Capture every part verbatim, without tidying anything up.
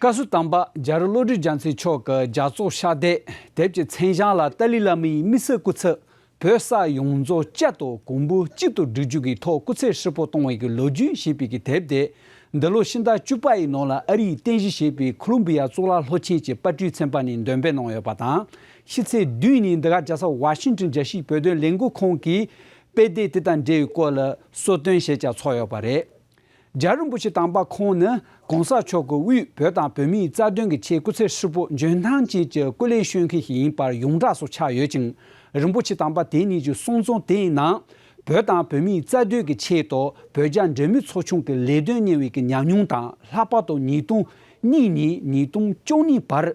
བཀའ་ཟུར་དམ་པ་རྒྱ་རི་བློ་གྲོས་རྒྱལ་མཚན་མཆོག་གི་རྒྱལ་ཚོགས་ཕྱག་དེབ་དེབ་ཀྱི་མཚན་བྱང་ལ་ཏཱ་ལའི་བླ་མའི་དམིགས་བསལ་སྐུ་ཚབ་བོད་ས་ཡོངས་རྫོགས་བསྐྱར་དུ་གོང་བུ་གཅིག་ཏུ་བསྒྲིལ་རྒྱུ་གི་ཐོག་སྐུ་ཚེ་ཧྲིལ་པོ་གཏོང་བའི་གི་ལོ་རྒྱུས་ཞེས་པའི་གི་དེབ་དེ་འདི་ལོ་ཕྱི་ཟླ་བཅུ་པ་ཡི་ནང་ལ་ཨ་རིའི་རྟེན་གཞི་བྱས་པའི་ཁོ་ལོམ་བི་ཡ་གཙུག་ལག་སློབ་ཆེན་གྱི་པར་སྐྲུན་ཚན་པ་ནས་འདོན་སྤེལ་གནང་ཡོད་པ་དང་། ཕྱི་ཚེས་བདུན་ཉིན་འདི་ག་རྒྱལ་ས་ཝ་ཤིང་ཊོན་རྒྱལ་སྤྱིའི་བོད་དོན་ལས་འགུལ་ཁང་གིས་དཔེ་དེབ་དེ་དང་འབྲེལ་བའི་སྐོར་ལ་གསོལ་སྟོན་ཞལ་བཅར་ཚོགས་ཡོད་པ་རེད། རྒྱལ་བ་རིན་པོ་ཆེ་དམ་པ་ཁོང་ནི་གོང་ས་མཆོག་གི་དབུས་བོད་དང་བོད་མིའི་རྩ་དོན་གྱི་ཆེད་སྐུ་ཚེ་ཧྲིལ་པོ་འཇོན་ཐང་ཅན་གྱི་སྐུ་ལས་བསྐྱོན་མཁན་ཞིག་ཡིན་པར་ཡོངས་གྲགས་སུ་ཆགས་ཡོད་ཅིང་། རིན་པོ་ཆེ་དམ་པ་དེ་ཉིད་ཀྱི་གསུང་རྩོམ་དེའི་ནང་བོད་དང་བོད་མིའི་རྩ་དོན་གྱི་ཆེད་དུ་བོད་རྒྱ་འབྲེལ་མོལ་ཚོགས་ཆུང་གི་ལས་དོན་གཉེར་བའི་གི་ཉམས་མྱོང་དང་། ལྷག་པར་དུ་ཉིས་སྟོང་གཉིས་ནས་ཉིས་སྟོང་བཅུ་གཉིས་བར་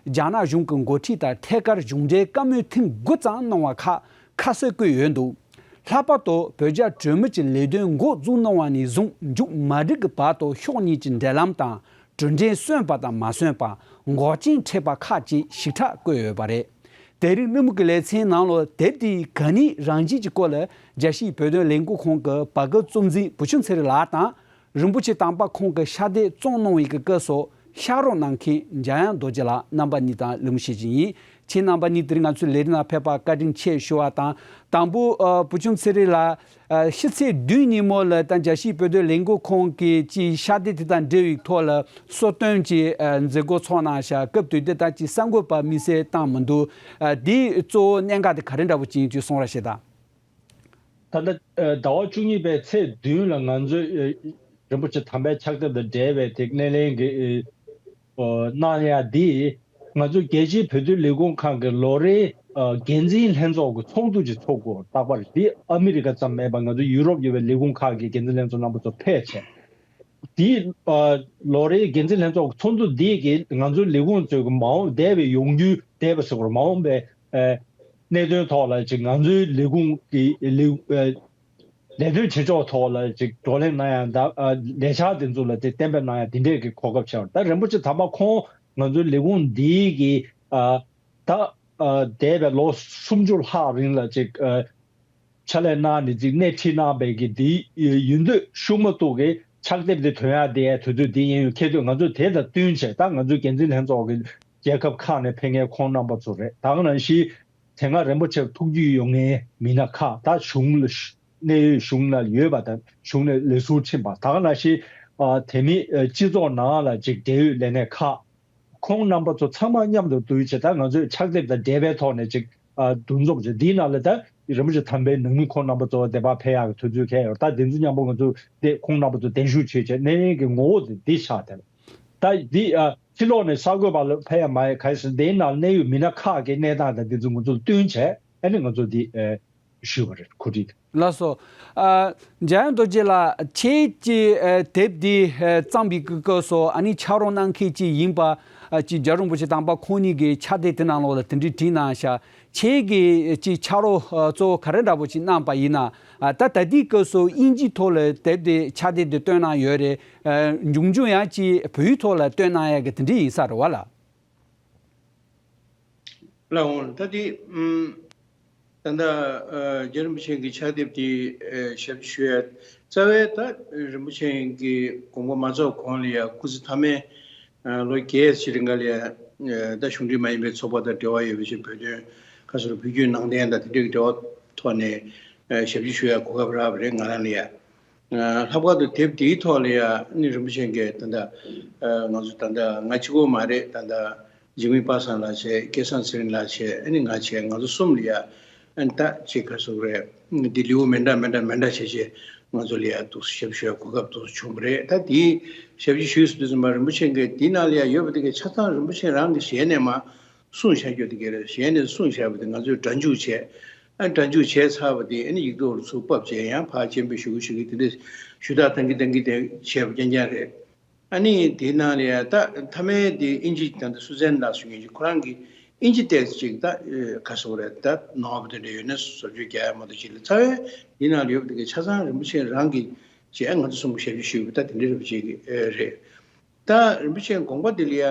རྒྱ་ནག་གཞུང་གི་འགོ་ཁྲིད་དང་ཐད་ཀར་གཞུང་འབྲེལ་བཀའ་མོལ་ཐེངས་དགུ་ཙམ་གནང་བ་ཁག་ཁ་གསལ་བཀོད་ཡོད་འདུག་ལྷག་པར་དུ་བོད་རྒྱ་གྲོས་མོལ་གྱི་ལས་དོན་འགོ་འཛུགས་གནང་བ་ནས་བཟུང་མཇུག་མ་སྒྲིལ་གྱི་བར་དུ་ཕྱོགས་གཉིས་ཀྱི་འབྲེལ་ལམ་དང་གྲུབ་འབྲས་སོན་པ་དང་མ་སོན་པ། འགོག་རྐྱེན་འཕྲད་པ་ཁག་ཅིག་ཞིབ་ཕྲ་བཀོད་ཡོད་པ་རེད། དེ་རིང་གནའ་མི་གི་ལེ་ཚན་ནང་ལ་དེབ་དེའི་ག་ནས་རང་བཞིན་གྱི་སྐོར་ལ་རྒྱལ་སྤྱིའི་བོད་དོན་ལས་འགུལ་ཁང་གི་བར་བརྒལ་གཙོ་འཛིན་བུ་ཆུང་ཚེ་རིང་ལགས་དང་། རིན་པོ་ཆེ་དམ་པ་ཁོང་གི་ཕྱག་དེབ་བརྩམས་གནང་བའི་གི་སྐབས་སུ་ཕྱག་རོགས་གནང་མཁན་འཇམ་དབྱངས་རྡོ་རྗེ་ལགས་རྣམ་པ་གཉིས་དང་གླེང་མོལ་བྱེད་ཀྱི་ཡིན། ཁྱེད་རྣམ་པ་གཉིས་དེ་རིང་ང་ཚོའི་ལས་རིམ་ནང་ཕེབས་པར་བཀའ་དྲིན་ཆེ་ཞུ་བ་དང་། དང་པོ་ཨ་བུ་ཆུང་ཚེ་རིང་ལགས། ཨ་ཕྱི་ཚེས་བདུན་ཉིན་མོ་ལ་ད་རྒྱལ་སྤྱིའི་བོད་དོན་ལས་འགུལ་ཁང་གིས་ཅིག་ཕྱག་དེབ་དེ་དང་འབྲེལ་བའི་ཐོག་ལ་གསོལ་སྟོན་གྱི་ཨ་མཛད་སྒོ་ཚོགས་གནང་བཞག་སྐབས་དུས་དེ་ད་ཅིག་གསར་འགོད་པ་དམིགས་བསལ་བཏང་མི་འདུག་ཨ་དེའི་གཙོ་བོ་གནད་འགག་དེ་ག་རེ་འདྲ་པོ་ཅིག་ཡིན་ཅིག་གསུང་རོགས་བྱེད་དང་། ད་ལྟ་ཟླ་བ་བཅུ་གཉིས་པའི་ཚེས་བདུན་ལ་ང་ཚོས་རིན་པོ་ཆེ་དམ་པའི་ཕྱག་དེབ་དང་འབྲེལ་བའི་དེ་སྣེ་ལེན་གྱི་གནང་ཡ་འདི་ང་ཚོ་རྒྱལ་སྤྱིའི་བོད་དོན་ལས་ཁུངས་ཁང་གི་ལོ་རེའི་འགན་འཛིན་ལྷན་ཚོགས་ཀྱི་ཚོགས་འདུ་ཅིག་ཚོགས་དགོས་རྟག་པར། འདི་ཨ་མི་རི་ཀ་ཙམ་མེད་པར་ང་ཚོ་ཡུ་རོབ་ཡོད་པའི་ལས་ཁུངས་ཁག་གི་འགན་འཛིན་ལྷན་ཚོགས་རྣམ་པ་ཚོ་ཕེབས་བྱས། དེའི་ལོ་རེའི་འགན་འཛིན་ལྷན་ཚོགས་ཚོགས་འདུ་འདི་གིས་ང་ཚོའི་ལས་ཁུངས་ཚོའི་མ་འོངས་འདས་པའི་ཡོང་རྒྱུའི་འདས་པ་ཟེར་དགོས་རེད། མ་འོངས་པའི་གནད་དོན་ཐོག་ལ་ཅིག་ང་ཚོའི་ལས་ཁུངས་ཀྱི་ལས་ལས་དོན་བྱེད་ཕྱོགས་ཐོག་ལ་ཅིག་བགྲོ་གླེང་གནང་ཡ་དང་ལས་འཆར་དེ་ཚོ་ལ་དེ་གཏན་འབེབས་གནང་ཡ་དེ་འདྲས་ཀྱི་གོ་སྐབས་ཆགས་པ་རེད། ད་རིན་པོ་ཆེ་དམ་པ་ཁོང་ང་ཚོའི་ལས་ཁུངས་འདིའི་གི་ད་འདས་པའི་ལོ་སུམ་ཅུ་ལྷག་རིང་ལ་ཅིག་ཕྱག་ལས་གནང་ནས་ཅིག་སྣེ་ཁྲིད་གནང་བའི་གི་འདི་ཡུན་དུ་ཤུགས་མ་གཏོགས་གི་ཕྱག་དེབ་འདི་ཐོན་ཡ་དེ་དུས་ཚོད་འདི་ཡིན་ཡོད་ཁེལ་དུས་ང་ཚོས་དེ་དང་བསྟུན་བྱས་ད་ང་ཚོའི་འགན་འཛིན་ལྷན་ཚོགས་ཀྱི་རྒྱལ་ཁབ་ཁག་ནས་ཕེབས་མཁན་ཁོང་རྣམ་པ་ཚོ་རེད། ད་ག་ནང་བཞིན་དེ་སྔ་རིན་པོ་ཆེར་ཐུགས་རྒྱུས་ཡོད་མཁན་མི་སྣ་ཁག་ད་གཞུང་ལ་གནད་ཡོད་གཞུང་ལ་ཡོད་པ་དང་གཞུང་ནས་ལས་ཟུར་ཕྱིན་པ་ད་ག་ནང་བཞིན་དེ་མིན་སྤྱི་ཚོགས་ནང་ལ་ཅིག་འབྲེལ་ཡོད་ལས་སྣེ་ཁག་ཁོང་རྣམ་པ་ཚོ་ཚང་མ་མཉམ་དུ་འདུས་བྱས་ད་ང་ཚོས་ཕྱག་དེབ་དང་འབྲེལ་བའི་ཐོག་ནས་ཅིག་འདུ་འཛོམས་བྱས་འདིའི་ནང་ལ་ད་རིན་པོ་ཆེ་དམ་པའི་ནང་མི་ཁོང་རྣམ་པ་ཚོ་དེ་པར་ཕེབས་ཡག་གི་དུས་ཚོད་འཁེལ་ཡོད། ད་འདི་ཚོ་མཉམ་པོ་ང་ཚོ་དེ་ཁོང་རྣམ་པ་ཚོ་གདན་ཞུ་བྱས་བྱས་གནས་ལེན་གྱི་ངོ་བོ་དེ་འདི་ཆགས་བསྡད་པ་ད་འདི་ཕྱི་ལོགས་ནས་གསར་འགོད་པ་ལ་ཕེབས་ཡ་མ་ཡ་ག་རེ་ཟེར་འདིའི་ནང་གནད་ཡོད་མི་སྣ་ཁག་གི་གནས་སྟངས་དང་འདི་ཚོ་ང་ཚོ་ལ་བསྟུན་བྱས་ཨ་ནི་ང་ཚོ་འདི་ཞུས་པ་རེད། གོ་སྒྲིག་དེ། ལགས་སོ། ཨ། འཇམ་དབྱངས་རྡོ་རྗེ་ལགས་ཁྱེད་ཀྱིས་ཨ་དེབ་འདི་ཨ་བརྩམས་པའི་སྐབས་སུ་ཨ་ནི་ཕྱག་རོགས་གནང་མཁན་ཅིག་ཡིན་པ་ཨ་ཅིག་རྒྱལ་བ་རིན་པོ་ཆེ་དམ་པ་ཁོང་ཉིད་ཀྱི་ཕྱག་དེབ་དེ་ནང་ལོགས་ལ་དེ་འདྲའི་བྲིས་གནང་ཤག་ཁྱེད་ཀྱིས་ཅིག་ཕྱག་རོགས་ཨ་གཙོ་བོ་ག་རེ་འདྲ་པོ་ཅིག་གནང་པ་ཡིན་ན་ཨ་ད་ད་ལྟའི་སྐབས་སུ་དབྱིན་ཇིའི་ཐོག་ལ་དེབ་དེ་ཕྱག་དེབ་དེ་བཏོན་གནང་ཡོད་རེད། ཨ་མཇུག་མཇུག་ཡང་ཅིག་བོད་ཡིག་ཐོག་ལ་བཏོན་གནང་ཡག་གི་དེ་འདྲ་ཡིན་ས་རེད་བ་ལགས། ལགས་འོང་། ད་དེ་ཨུམ། ད་ལྟ་ཨ་རྒྱལ་བ་རིན་པོ་ཆེ་གི་ཕྱག་དེབ་དེ་ཨ་ཞབས་ཕྱི་ཞུ་ཡ་རྩ་བའི་ད་རིན་པོ་ཆེ་གི་དགོངས་པ་མ་རྫོགས་གོང་ལ་ཡ་སྐུ་ཚེ་མཐའ་མའི་ཨ་ལོ་བརྒྱད་ཅིག་རིང་ག་ལ་ཡ་ཨ་ད་གཞུང་འབྲེལ་མ་ཡིན་པའི་ཚོགས་པ་དང་འབྲེལ་བ་ཡོད་པའི་ཕྱིར་བོད་དོན་ཁ་སོར་བོད་བརྒྱུད་ནང་བསྟན་དང་དེ་འདྲའི་འབྲེལ་བ་ཐོག་ནས་ཨ་ཞབས་ཕྱི་ཞུ་ཡ་གོ་སྐབས་རག་པ་རེད་ང་རང་ལ་ཡ། ལྷག་པར་དུ་དེབ་དེའི་ཐོག་ལ་ཡང་ནི་རིན་པོ་ཆེ་གིས་ད་ལྟ་ང་ཚོ་ད་ལྟ་ང་གཅིག་པོ་མ་རེད། ད་ལྟ་འཇིགས་མེད་པ་སངས་ལགས་བྱས། སྐལ་བཟང་ཚེ་རིང་ལགས་བྱས། ཨ་ནི་ང་བྱས། ང་ཚོ་གསུམ་ལ་ཡང་ཨ་ནི་ད་ཅིག་ག་ཟེར་རེད། འདི་ལེའུ་མི་འདྲ་མི་འདྲ་མི་འདྲ་བྱས་བྱས་ང་ཚོ་ལ་ཡང་འདུག་ཞབས་ཞུ་གོ་སྐབས་འདུག་བྱུང་བ་རེད། ད་དེའི་ཞབས་ཕྱི་ཞུས་སུ་དུས་ཙམ་པ་རིན་པོ་ཆེ་གིས་དེའི་ནང་ལ་ཡང་ཡོད་པ་དེ་གའི་ཆ་ཚང་རིན་པོ་ཆེ་རང་གི་ཞལ་ནས་མ་གསུངས་བཞག་རྒྱུ་དེ་ག་རེད། གཞན་ནས་གསུངས་བཞག་པ་དེ་ང་ཚོས་སྒྲ་འཇུག་བྱས། ཨ་སྒྲ་འཇུག་བྱས་ཚར་བ་དེ་ཨ་ནི་ཡིག་ཐོག་ལ་ཚུར་ཕབ་བྱས་ཡང་ཕར་སྤྱན་འབུལ་ཞུ་གི་ཞུ་གི་དེ་འདྲ་ཞུ་དག་བཏང་གི་བཏང་གི་དེ་བྱས་པ་རྐྱང་རྐྱང་རེད། ཨ་ནི་དེའི་ནང་ལ་ཡང་ད་མཐའ་མའི་དེ་ཨིན་ཇི་ད་ལྟ་སུ་ཛན་ལགས་ཟེར་མཁན་ཅིག་ཁོ་རང་གིས་ཨིན་ཇི་ཏོག་ཙམ་ཅིག་ད་ག་ཟེར་དགོས་རེད། ད་ནོར་བ་དེ་འདྲ་ཡོད་ན་བཟོ་བཅོས་རྒྱག་ཡ་མ་གཏོགས་ཅིག་ལ་རྩ་བའི་དེའི་ནང་ལ་ཡོད་པ་དེ་གའི་ཆ་ཚང་རིན་པོ་ཆེ་རང་གིས་བྱས། ང་ཚོ་གསུམ་གྱིས་ཞབས་ཕྱི་ཞུས་པ་ད་དེ་འདྲ་རིན་པོ་ཆེ་གི་རེད། ད་རིན་པོ་ཆེའི་དགོངས་པ་དེ་ལ་ཡ་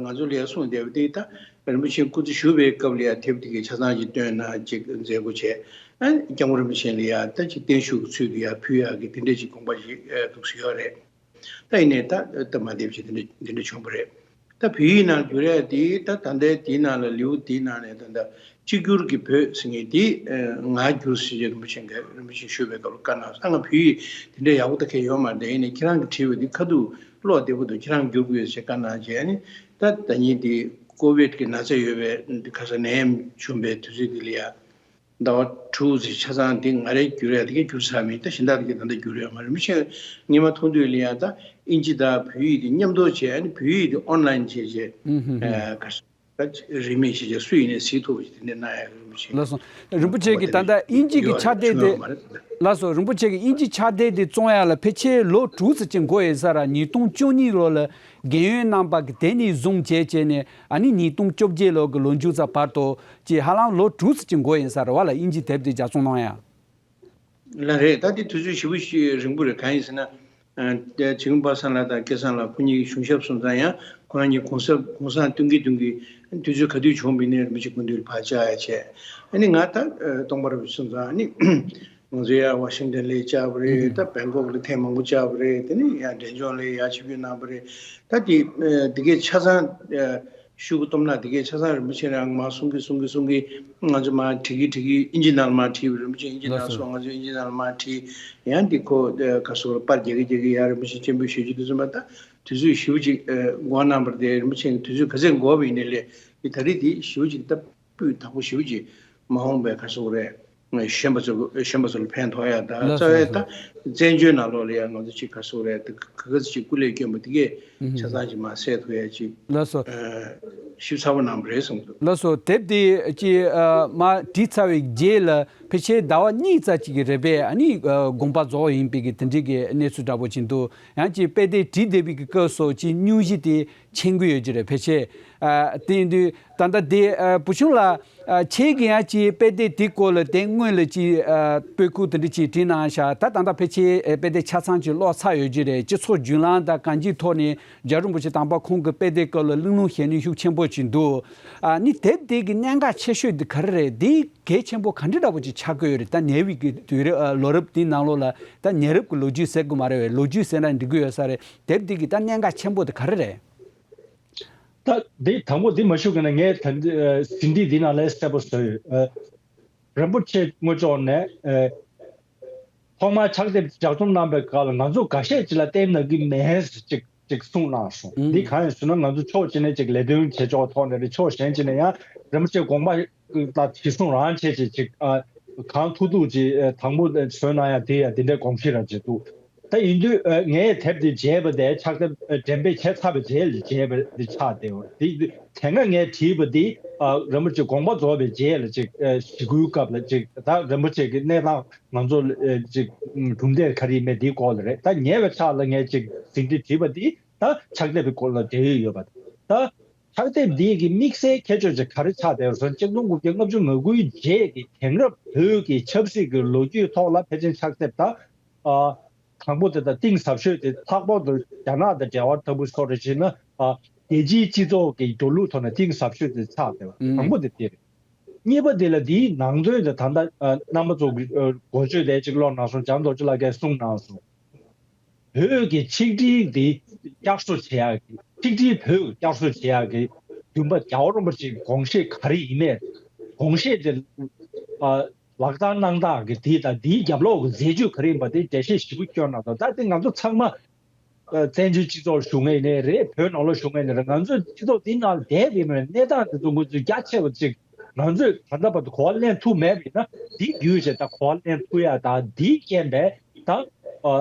ང་ཚོ་ལ་ཡ་གསུངས་བསྡད་པ་དེ་ད་རིན་པོ་ཆེ་སྐུ་ཚེ་བཞུགས་པའི་སྐབས་ལ་ཡ་དེབ་དེ་གའི་ཆ་ཚང་ཅིག་བཏོན་ན་ཅིག་མཛད་སྒོ་བྱས། ཨ་སྐྱབས་མགོན་རིན་པོ་ཆེ་ལ་ཡ་ད་ཅིག་བརྟན་བཞུགས་ཀྱི་ཚུལ་དུ་ཡ་ཕུལ་ཡག་གི་དེ་འདྲ་ཅིག་དགོངས་པ་ཞིག་འདུག་སེ་ཡོད་རེད། ད་ཡིན་ནའི་ད་སྟབས་མ་བདེ་བ་ཅིག་དེ་འདྲ་དེ་འདྲ་བྱུང་བ་རེད། ད་བོད་ཡིག་ནང་བསྒྱུར་ཡ་དེ་ད་ད་ལྟའི་དེའི་ནང་ལ་ལེའུ་དེའི་ནང་ནས་ད་ལྟ་གཅིག་གྱུར་གྱི་བོད་ཟེར་མཁན་དེ་ངག་བསྒྱུར་ཟེར་རྗེས་རིན་པོ་ཆེ་གིས་རིན་པོ་ཆེས་ཞུས་པའི་སྐབས་ལ་བཀའ་གནང་སོང་། ང་བོད་ཡིག་དེ་འདྲ་ཡག་པོ་ད་གས་ཡོད་མ་རེད། ཡིན་ནའི་ཁྱེད་རང་གིས་བྲིས་པ་དེ་ཁ་ཐུག་ཀློག་བདེ་པོ་འདུག་ཁྱེད་རང་བསྒྱུར་དགོས་ཟེར་བཀའ་གནང་བྱས་ནས་ད་ད་ཉིན་དེ་ཀོ་བིད་ཀྱི་ན་ཚ་ཡོད་པའི་ཁ་སང་ནད་ཡམས་བྱུང་པའི་དུས་ཚོད་དེ་ལ་ཡ། ཟླ་བ་དྲུག་ཙམ་ཆ་ཚང་འདི་ང་རས་བསྒྱུར་ཡ་དེ་གས་བསྒྱུར་ཚར་མེད། ད་གཞན་དག་དེ་གས་ད་ལྟ་བསྒྱུར་ཡོད་མ་རེད། མི་ཆེ་ངས་མ་མཐོང་དུས་ལ་ཡ་ད་ཨིན་ཇི་དང་བོད་ཡིག་དེ་མཉམ་དུ་བྱས། ཨ་ནི་བོད་ཡིག་དེ་ཨོན་ལན་བྱས་བྱས་ཨ་ག་ད་རིན་མེད་བྱས་བྱས་སུ་ཡིན་ནའི་གཟིགས་ཐུབ་པ་ཞིག་དེ་འདྲ་གནང་ཡ་གི་རིན་པོ་ཆེ། ལགས་སོ། རིན་པོ་ཆེ་གིས་ད་ལྟ་ཨིན་ཇི་གི་ཕྱག་དེབ་དེ། ལགས་སོ། རིན་པོ་ཆེ་གིས་ཨིན་ཇི་ཕྱག་དེབ་དེ་བཙོང་ཡ་ལ་ཕལ་ཆེར་ལོ་དྲུག་ཙམ་ཅིག་འགོར་ཡོད་ས་རེད། ཉིས་སྟོང་བཅུ་གཉིས་ལོ་ལ་རྒན་ཡོལ་གནང་པ་གི་དེ་ནས་བཟུང་བྱས་བྱས་ནས་ཨ་ནི་ཉིས་སྟོང་བཅོ་བརྒྱད་ལོ་གི་ལོ་མཇུག་ཙམ་བར་དུ་ཅིག་ཧ་ལམ་ལོ་དྲུག་ཙམ་ཅིག་འགོར་ཡིན་ས་རེད་བ་ལ། ཨིན་ཇི་དེབ་དེ་ལྗགས་རྩོམ་གནང་ཡ། ལགས་རེད། ད་དེ་དུས་ཚོད་ཞེ་པོ་ཞིག་རིང་པོ་རེད། གང་ཡིན་ཟེར་ན། ཨ་དེ་ཇིང་པ་སངས་ལགས་དང་སྐལ་བཟང་ལགས་ཁོ་གཉིས་ཀྱི་གཞུང་ཞབས་སོང་ཙང་ཡང་ཁོ་རང་གཉིས་གུང་གསེང་གུང་གསེང་སྟོན་གྱིན་སྟོན་གྱིན་དུས་ཚོད་ག་དུས་བྱུང་བ་ཡིན་ནའི་རིན་པོ་ཆེ་སྐུ་མདུན་ལ་ཕར་བཅར་ཡ་བྱས། ཨ་ནི་ང་ད་ཨ་སྟོང་པ་རིན་པོ་ཆེ་སོང་ཙང་ཨ་ནི་ང་ཚོ་ཡར་ཝ་ཤིང་ཏན་སླེབས་བཅར་བ་རེད། ད་བེང་ཀོག་ལ་ཐེངས་མང་པོ་བཅར་བ་རེད། དེ་ནས་ཡང་འབྲས་ལྗོངས་ལ་ཡར་ཆིབས་བསྒྱུར་གནང་བ་རེད། ད་དེ་ཨ་དེ་གས་ཆ་ཚང་ཨ་ཤོག་གུ་བཏོན་ན་དེ་གས་ཆ་ཚང་རིན་པོ་ཆེ་རང་མར་གསུང་གིན་གསུང་གིན་གསུང་གིན་ང་ཚོ་མར་བྲིས་གིན་བྲིས་གིན་ཨིན་ཇི་ནང་ལ་མར་བྲིས་པ་རེད། རིན་པོ་ཆེ་ཨིན་ཇི་ནང་སོང་། ང་ཚོ་ཨིན་ཇི་ནང་ལ་མར་བྲིས། ཡང་འདི་ཁོ་ཨ་ག་སོགས་ལ་པར་རྒྱག་གིན་རྒྱག་གིན་ཡང་རིན་པོ་ཆེ་སྤྱན་འབུལ་ཞུ་རྒྱུ་དེ་ཚོ་མ་ད་དུས་ཚོད་ཞེ་པོ་ཅིག་ཨ་འགོར་གནང་བ་རེད། རིན་པོ་ཆེ་གི་དུས་ཚོད་ག་ཚད་འགོར་བ་ཡིན་ནའི་ལས་འདི་ད་རེས་འདི་ཞེ་པོ་ཅིག་ད་སྤུས་དག་པོ་ཞེ་པོ་ཅིག་མ་འོངས་པའི་ག་སོགས་རེད། གཞོན་པ་ཚོ་གཞོན་པ་ཚོ་ལ་ཕན་ཐོགས་ཡ་ད་ལགས་རྩ་བའི་ད་སོ། བཙན་བྱོལ་ནང་ལོགས་ལ་ཡང་ང་ཚོ་ཅིག་ག་སོགས་རེད། ད་ག་ག་ཚོད་ཅིག་སྐུ་ལས་བསྐྱོན་པ་དེ་གས་ཆ་ཚང་ཅིག་མར་གསལ་ཐུབ་ཡ་ཅིག་ལགས་སོ། ཞིབ་ཚགས་པོ་གནང་བ་རེད་གསུངས་འདུག་ལགས་སོ། དེབ་དེ་ཅིག་ཨ་མར་བྲིས་ཚར་བའི་རྗེས་ལ་ཕལ་ཆེར་ཟླ་བ་གཉིས་ཙམ་ཅིག་གི་རིང་ལ་ཨ་ནི་ཨ་དགོངས་པ་རྫོགས་ཡིན་པའི་གི་དེ་འདྲའི་གི་གནས་ཚུལ་འདྲ་པོ་ཅིག་འདུག་ཡང་ཅིག་དཔེ་དེབ་བྲིས་བསྡད་པའི་གི་སྐབས་སུ་ཅིག་སྙུང་གཞི་དེ་ཆེན་གི་ཡོད་ཀྱི་རེད། ཕལ་ཆེར་ཨ་དེ་ཡིན་དུས་ད་ལྟ་དེ་ཨ་བུ་ཆུང་ལགས་ཨ་ཁྱེད་ཀྱིས་ཡང་ཅིག་དཔེ་དེབ་དེའི་སྐོར་ལ་དེ་སྔོན་ལ་ཅིག་ཨ་པོད་ཁུག་དེ་འདྲ་ཅིག་བྲིས་གནང་ཤག་ད་ད་ལྟ་ཕལ་ཆེར་ཨ་དཔེ་དེབ་ཆ་ཚང་ཅིག་ཀློག་ཚར་ཡོད་ཀྱི་རེད། སྤྱི་ཚོགས་བརྒྱུད་ལམ་དང་གང་ཅིའི་ཐོག་ནས་རྒྱལ་བ་རིན་པོ་ཆེ་དམ་པ་ཁོང་གི་དཔེ་དེབ་སྐོར་ལ་གླེང་སློང་བྱེད་མཁན་ཤུགས་ཆེན་པོ་ཅིག་འདུག་ཨ་ནི་དེབ་དེ་གི་གནད་འགག་ཆེ་ཤོས་དེ་ག་རེ་རེད། དེ་གལ་ཆེན་པོ་ག་འདྲ་འདྲ་པོ་ཅིག་ཆགས་ཀྱི་ཡོད་རེད། ད་ཉེ་བའི་གི་དུས་རབས་ཨ་ལོ་རབས་དེའི་ནང་ལོགས་ལ་ད་ཉེ་རབས་ཀྱི་ལོ་རྒྱུས་ཟེར་དགོས་མ་རེད་པས། ལོ་རྒྱུས་ཟེར་ན་འགྲིག་གི་ཡོད་ས་རེད། དེབ་དེ་གི་ད་གནད་འགག་ཆེན་པོ་དེ་ག་རེ་རེད། ད་འདི་དང་པོ་འདི་མ་ཞུ་གི་ན་ངས་ད་འདི་ཨ་ཟིན་བྲིས་འདི་ནང་ལ་གསལ་པོ་བཟོས་ཡོད། ཨ་རིན་པོ་ཆེ་དངོས་ཕྱོགས་ནས་ཨ་ཐོག་མར་ཕྱག་དེབ་ལྗགས་རྩོམ་གནང་པའི་སྐབས་ལ་ང་ཚོ་འགའ་ཤས་ཅིག་ལ་བསྟན་གནང་གི་མེད་ཟེར་ཅིག་ཅིག་གསུངས་གནང་སོང་། ཨང་། འདི་གང་ཡིན་ཟེར་ན་ང་ཚོ་ཕྱོགས་གཅིག་ནས་ཅིག་ལས་དོན་བྱེད་ཕྱོགས་ཐོག་ནས་རེད། ཕྱོགས་གཞན་གཅིག་ནས་ཡང་རིན་པོ་ཆེ་དགོངས་པ་ལ་གཞི་བཟུང་རང་བྱས་ཅིག་ཅིག་ཨ་གང་ཐུབ་ཐུབ་ཅིག་ཨ་དང་པོ་བཟོས་གནང་ཡ་དེ་ཡ་དེ་འདྲའི་དགོངས་གཞི་རང་བྱས་འདུག་ད་ཡིན་དུས་ཨ་ངས་དེབ་དེ་མཇལ་བ་དེ་ཕྱག་དེབ་ཨ་འགྲེམས་སྤེལ་བྱས་ཚར་བའི་རྗེས་ལ་མཇལ་བ་དེ་ཆགས་བསྡད་པ་དེ། དེ་སྔ་ངས་བྲིས་པ་དེ་ཨ་རིན་པོ་ཆེ་དགོངས་པ་རྫོགས་པའི་རྗེས་ལ་ཅིག་ཨ་ཞི་རྒོལ་སྐབས་ལ་ཅིག་ད་རིན་པོ་ཆེ་གི་གནས་སྟངས་ང་ཚོ་ཨ་ཅིག་གྲུབ་འབྲས་ག་རེ་ཡིན་མེད་དེའི་སྐོར་ལ་རེད། ད་ཉེ་བའི་ཆར་ལ་ངས་ཅིག་ཟིན་བྲིས་བྲིས་པ་དེ་ད་ཕྱག་དེབ་ཀྱི་སྐོར་ལ་འབྲེལ་ཡོད་ཡོད་པ། ད་ཕྱག་དེབ་འདི་གི་དམིགས་བསལ་ཁྱད་ཆོས་ཅིག་ག་རེ་ཆགས་བསྡད་ཡོད་ཟེར་ན། གཅིག་སྟོང་དགུ་བརྒྱ་ལྔ་བཅུ་ང་དགུའི་རྗེས་ཀྱི་དེང་རབས་བོད་ཀྱི་ཆབ་སྲིད་ཀྱི་ལོ་རྒྱུས་ཐོག་ལ་ཕལ་ཆེར་ཕྱག་དེབ་ད་ཨ་དང་པོ་དེ་དང་གཏིང་ཟབ་ཤོས་དེ་ལྷག་པར་དུ་རྒྱ་ནག་དང་འབྲེལ་བ་ལྟ་བུ་སོགས་རེ་བྱས་ན་ཨ་རྒྱལ་སྤྱིའི་སྤྱི་ཚོགས་ཀྱི་འགྲོ་ལུགས་ཐོག་ནས་གཏིང་ཟབ་ཤོས་དེ་ཆགས་བསྡད་པ་དང་པོ་དེ་དེ་རེད། གཉིས་པ་དེ་ལ་འདིའི་ནང་དོན་དེ་ད་ལྟ་ཨ་རྣམ་པ་ཚོ་གི་ཨ་འགོ་བརྗོད་དེ་གཅིག་ཀློག་གནང་སོང་། འཇམ་རྡོ་རྗེ་ལགས་ཀྱིས་གསུངས་གནང་སོང་། བོད་ཀྱི་ཆིག་སྒྲིལ་འདི་བསྐྱར་གསོ་བྱེད་ཡག་གི་ཆིག་སྒྲིལ་བོད་བསྐྱར་གསོ་བྱེད་ཡག་གི་འདུན་པ་རྒྱལ་བ་རིན་པོ་ཆེའི་དགོངས་བཞེད་ག་རེ་ཡིན་མེད། དགོངས་བཞེད་དེ་ཨ་ལག་བསྟར་གནང་སྟངས་ཀྱི་དེ་དང་དེའི་རྒྱབ་ལོགས་ཀྱི་མཛད་ཇུས་ག་རེ་ཡིན་པ་དེ་འགྲེལ་བཤད་ཞིབ་པོ་བསྐྱོན་གནང་སོང་། ད་དེ་ང་ཚོ་ཚང་མ་ཨ་བཙན་བྱོལ་སྤྱི་ཚོགས་བཞུགས་མཁན་ཡིན་ནའི་རེད། བོད་ནང་ལ་བཞུགས་མཁན་ཡིན་ནའི་རེད། ང་ཚོའི་སྤྱི་ཚོགས་འདི་ནང་བསྡད་པའི་མི་གནས་སྟངས་དེ་ཚོ་ང་ཚོས་རྒྱ་ཆེ་བ་ཅིག་ང་ཚོས་ད་ལྟ་བར་དུ་གོ་བ་ལེན་ཐུབ་མེད་པ་ཡིན་ན། འདི་བརྒྱུད་བྱས་ད་གོ་བ་ལེན་ཐུབ་ཡ་དང་། འདིའི་རྐྱེན་པས་ད་ཨ་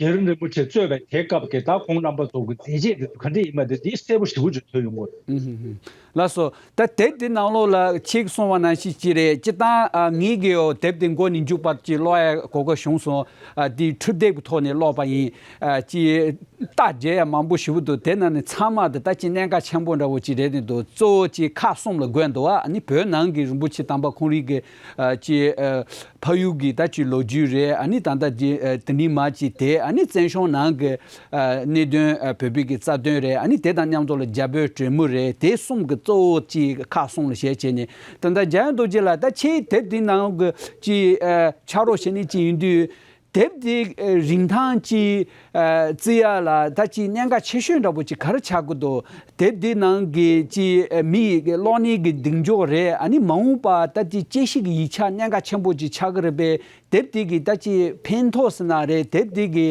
རྒྱལ་བ་རིན་པོ་ཆེ་གཙོས་པའི་དེ་སྐབས་ཀྱི་ད་ཁོང་རྣམ་པ་ཚོ་གི་མཛད་རྗེས་དེ་ཚོ་ག་འདྲ་ཡིན་པ་དེ་འདི་གསལ་པོ་ཞེ་པོ་ཅིག་ཐོན་ཡོང་གི་རེད། ཨུ་ཧུ་ཧུ། ལགས་སོ། ད་དེབ་འདི་ནང་ལོགས་ལ་ཁྱེད་ཀྱིས་གསུངས་པ་ནང་བཞིན་ཅིག་རེད། སྤྱིར་བཏང་ཨ་ངེད་ཀྱིས་ཡང་དེབ་འདི་མགོ་ནས་མཇུག་བར་ཅིག་ཀློག་ཡ་གོ་སྐབས་བྱུང་སོང་། ཨ་འདི་འཕྲུལ་དེབ་ཀྱི་ཐོག་ནས་ཀློག་པ་ཡིན། ཨ་ཅིག་རྟགས་འཇལ་ཡ་མང་པོ་ཞེ་པོ་འདུག་དེ་ནང་ནས་ཚང་མ་དེ་ད་ཅིག་གནད་འགག་ཆེན་པོ་འདྲ་བོ་ཅིག་རེད་དེ་འདུག་གཙོ་བོ་ཅིག་ཁག་གསུམ་ལ་བགོས་འདུག་ཨ་ནི་བོད་ནང་གི་རིན་པོ་ཆེ་དམ་པ་ཁོང་རང་གི་ཨ་ཅིག་ཨ་ཕ་ཡུལ་གྱི་ད་ཅིག་ལོ་རྒྱུས་རེད། ཨ་ནི་ད་ལྟ་ཅིག་ཨ་དེ་ནས་མར་ཅིག་དེ་ཨ་ནི་བཙན་བྱོལ་ནང་གི་ཨ་གནད་དོན་ཨ་བོད་པའི་གི་རྩ་དོན་རེད། ཨ་ནི་དེ་དང་མཉམ་དུ་ལ་རྒྱ་བོད་གྲོས་མོལ་རེད། དེ་གསུམ་གྱི་གཙོ་བོ་ཅིག་ཁག་གསུམ་ལ་བྱས་བྱས་ནས། ད་ལྟ་འཇམ་དབྱངས་རྡོ་རྗེ་ལགས་ད་ཁྱེད་དེབ་འདི་ནང་གི་ཅིག་ཨ་ཕྱག་རོགས་བྱེད་མཁན་ཅིག་ཡིན་དུས། དེབ་དེ་རིན་ཐང་ཅིག་བརྩི་ཡ་ལ་ད་ཅིག་གནད་འགག་ཆེ་ཤོས་འདྲ་པོ་ཅིག་ག་རེ་ཆགས་ཀྱི་འདུག་དེབ་དེ་ནང་གི་ཅིག་མི་ཡི་གློག་བརྙན་གྱི་གདེང་འཇོག་རེད། ཨ་ནི་མ་འོངས་པ་ད་ཅིག་དཔྱད་ཞིབ་ཀྱི་ཡིག་ཆ་གནད་འགག་ཆེན་པོ་ཅིག་ཆགས་ཀྱི་རེད་པས། དེབ་དེ་གི་ད་ཅིག་ཕན་ཐོགས་ཟེར་ན་རེད། དེབ་དེ་གི་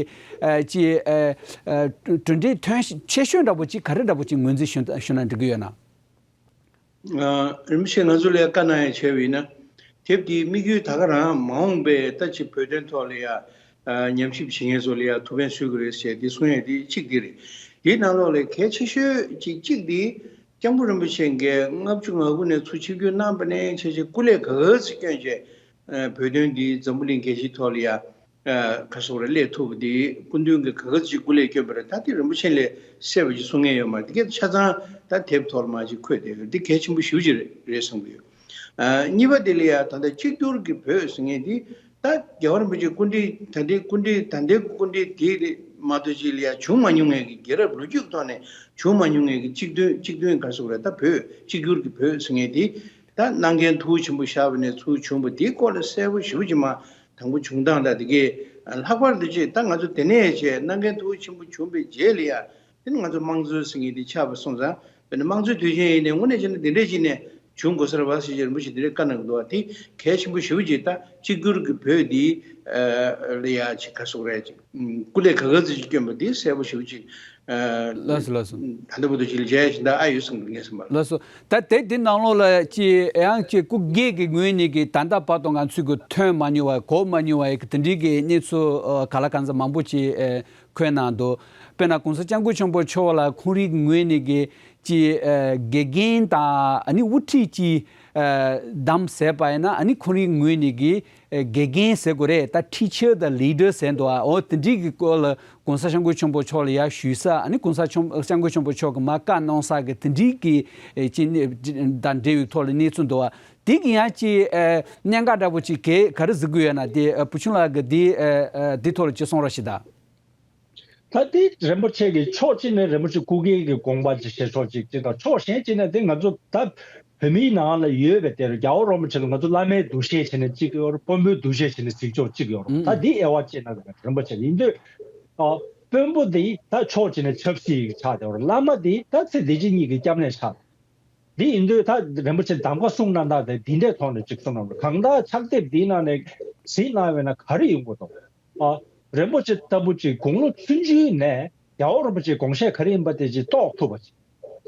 ཅིག་གྲུབ་འབྲས་ཐོན་ཆེ་ཤོས་འདྲ་པོ་ཅིག་ག་རེ་འདྲ་པོ་ཅིག་ངོས་འཛིན་ཞུ་ན་འགྲིག་གི་ཡོད་ན། ཨ། རིན་པོ་ཆེ་ང་ཚོ་ལ་བཀའ་གནང་ཡ་བྱས་པ་ཡིན་ན། དེབ་འདིའི་དམིགས་ཡུལ་ད་ག་རང་མ་འོངས་པའི་ད་ཅིག་བོད་དོན་ཐོག་ལ་ཡ། ཨ། ཉམས་ཞིབ་བྱེད་མཁན་ཚོ་ལ་ཡ་ཐུགས་ཕན་གསོས་ཀྱི་རེད་ཟེར་འདི་གསུང་ཡ་འདི་གཅིག་འདི་རེད། འདིའི་ནང་ལོགས་ལ་གལ་ཆེ་ཤོས་ཅིག་གཅིག་འདི་སྐྱབས་མགོན་རིན་པོ་ཆེ་གིས་ལྔ་བཅུ་ང་དགུ་ནས་ཚུར་ཆིབས་བསྒྱུར་གནང་པ་ནས་བྱས་བྱས་སྐུ་ལས་ག་ག་ཚོད་བསྐྱོན་བྱས། ཨ། བོད་དོན་འདི་འཛམ་བུ་གླིང་རྒྱལ་སྤྱིའི་ཐོག་ལ་ཡ། ཨ། ག་སོགས་རེ་སླེབས་ཐུབ་པ་དེ་སྐུ་མདུན་གྱི་ག་ག་ཅིག་སྐུ་ལས་བསྐྱོན་པ་རེད། ད་དེ་རིན་པོ་ཆེ་ལས་གསལ་བ་ཅིག་གསུང་མཁན་ཡོད་མ་རེད། དེ་གས་ཆ་ཚང་ད་དེབ་ཐོག་ལ་མ་ཅིག་འཁོད་བསྡད་ཡོད། འདི་གལ་ཆེན་པོ་ཞེ་པོ་ཅིག་རེད་རེད་བསམ་གྱི་ཡོད། ཨ། གཉིས་པ་དེ་ལ་ཡ་ད་ལྟ་གཅིག་གྱུར་གྱི་བོད་ཟེར་མཁན་དེ་ད་རྒྱལ་བ་རིན་པོ་ཆེ་སྐུ་ཕྲེང་ད་ལྟའི་སྐུ་ཕྲེང་ད་ལྟའི་སྐུ་ཕྲེང་དེ་མ་གཏོགས་ཅིག་ལ་ཡ་བྱུང་མ་མྱོང་མཁན་གྱི་རྒྱལ་རབས་ལོ་རྒྱུས་ཀྱི་ཐོག་ནས་བྱུང་མ་མྱོང་མཁན་གྱི་གཅིག་མཐུན་གཅིག་མཐུན་ག་སོགས་རེད། ད་བོད་གཅིག་གྱུར་གྱི་བོད་ཟེར་མཁན་དེ་ད་གནང་མཁན་ཐུགས་ཆེན་པོ་བཞག་པ་ནས་ཚུར་བྱུང་བ་དེའི་སྐོར་ལ་གསལ་པོ་ཞེ་པོ་ཅིག་མ། དང་པོ་བྱུང་སྟངས་དང་དེ་གའི་ལྷག་པར་དུ་ཅིག་ད་ང་ཚོ་དེ་ནས་བྱས་གནང་མཁན་ཐུགས་ཆེན་པོ་བྱུང་བའི་རྗེས་ལ་ཡ། དེ་ནི་ང་ཚོ་དམངས་གཙོའི་ཟེར་མཁན་དེ་ཆགས་པ་སོང་ཙང་། དཔེར་ན་དམངས་གཙོའི་དུས་ཆེན་ཡིན་ནའི་དངོས་གནས་བྱས་ན་དེ་འདྲས་ཅིག་ནས་བྱུང་དགོས་ས་རེད་བ་ཟེར་བྱས་རིན་པོ་ཆེ་དེ་འདྲས་བཀའ་གནང་གི་འདུག་བ། དེ་གལ་ཆེན་པོ་ཞེ་པོ་ཅིག་ད་གཅིག་གྱུར་གྱི་བོད་འདི་ལ་ཡ་ཅིག་ག་སོགས་རེད་ཅིག་སྐུ་ལས་ག་ག་ཚོད་ཅིག་བསྐྱོན་པ་འདི་གསལ་པོ་ཞེ་པོ་ཅིག་ལགས་སོ་ལགས་སོ། ད་ལྟ་བར་དུ་ཅིག་མཇལ་ཞིག་ད་ཨ་ཡོད་བསམ་གྱི་ངས་བསམ་པ། ལགས་སོ། ད་དེ་འདི་ནང་ལོགས་ལ་ཅི་ཡང་ཅི་སྐུ་སྒེར་གྱི་ངོས་ནས་ཀྱི་ད་ལྟ་བར་དུ་ང་ཚོས་ཀྱི་ཐོན་མ་མྱོང་བ་གོ་མ་མྱོང་བ་ཡི་གི་དེ་འདྲའི་གི་གནས་ཚུལ་ཨ་ག་ལ་གང་ཟག་མང་པོ་ཅིག་ཨ་འཁོད་གནང་འདུག་དཔེར་ན་གོང་ས་སྐྱབས་མགོན་ཆེན་པོ་མཆོག་ལ་ཁོང་རང་གི་ངོས་ནས་ཀྱི་ཅི་ཨ་དགེ་རྒན་དང་ཨ་ནི་དབུ་ཁྲིད་ཅིག་ཨ་བདམས་ཟེར་བ་ཡིན་ན། ཨ་ནི་ཁོང་རང་གི་ངོས་ནས་ཀྱི་ཨ་དགེ་རྒན་ཟེར་དགོས་རེད། ད་teacher དང་leader ཟེར་འདུག་ཨ། འོ་དེ་འདྲའི་གི་སྐོར་ལ་༸གོང་ས་༸སྐྱབས་མགོན་ཆེན་པོ་མཆོག་ལ་ཡར་ཞུས་ས། ཨ་ནི་༸གོང་ས་༸སྐྱབས་མགོན་ཆེན་པོ་མཆོག་གིས་མར་བཀའ་གནང་ས་གི་དེ་འདྲའི་གི་ཨེ་ཅི་ནས་དང་འབྲེལ་བའི་ཐོག་ལ་གནས་ཚུལ་འདུག་བ། དེ་གི་ཡང་ཅི་ཨེ་གནད་འགག་འདྲ་པོ་ཅིག་ག་ག་རེ་གཟིགས་ཀྱི་ཡོད་ན། དེ་ཨེ་བུ་ཆུང་ལགས་ཀྱིས་དེ་ཨེ་ཨེ་དེ་ཐོག་ལ་ཅིག་གསུང་རོགས་ཞུ་དང་། ད་དེ་རིན་པོ་ཆེ་གི་ཕྱོགས་གཅིག་ནས་རིན་པོ་ཆེ་སྐུ་སྒེར་གྱི་དགོངས་པ་ཅིག་བཞེས་ཕྱོགས་གཅིག་ཅིག་དང་། ཕྱོགས་གཞན་གཅིག་ནས་དེ་ང་ཚོ་ད་བོད་མིའི་ནང་ལ་ཡོད་པའི་དེར་རྒྱལ་བ་རིན་པོ་ཆེ་ལ་ང་ཚོ་བླ་མའི་འདུ་ཤེས་བྱས་ནས་གཅིག་ཡོད་རེད། དཔོན་པོའི་འདུ་ཤེས་བྱས་ནས་གཟིགས་ཕྱོགས་གཅིག་ཡོད་རེད། ད་འདི་དབྱེ་བ་ཕྱེ་ན་རིན་པོ་ཆེ་ཡིན་དུས། ཨ། དཔོན་པོ་འདི་ད་ཕྱོགས་གཅིག་ནས་ཆབ་སྲིད་ཀྱི་ཆགས་བསྡད་ཡོད་རེད། བླ་མ་འདི་ད་ཚེ་འདི་ཕྱི་གཉིས་ཀྱི་སྐྱབས་གནས་ཆགས། འདི་ཡིན་དུས་ད་རིན་པོ་ཆེ་གདམ་ག་གསུང་གནང་སྟངས་དེ་འདི་འདྲའི་ཐོག་ནས་ཅིག་གསུང་གནང་རོགས། གང་ལྟར་ཕྱག་དེབ་འདིའི་ནང་ནས་གཟིགས་གནང་བས་ན་ག་རེ་ཡོང་གི་འདུག་ཨ། རིན་པོ་ཆེ་ལྟ་བུ་ཅིག་དགུང་ལོ་ཆུང་ཆུང་ནས་རྒྱལ་བ་རིན་པོ་ཆེའི་དགོངས་བཞེད་ག་རེ་ཡིན་པ་དེ་ཅིག་རྟོགས་ཐུབ་པ་ཅིག་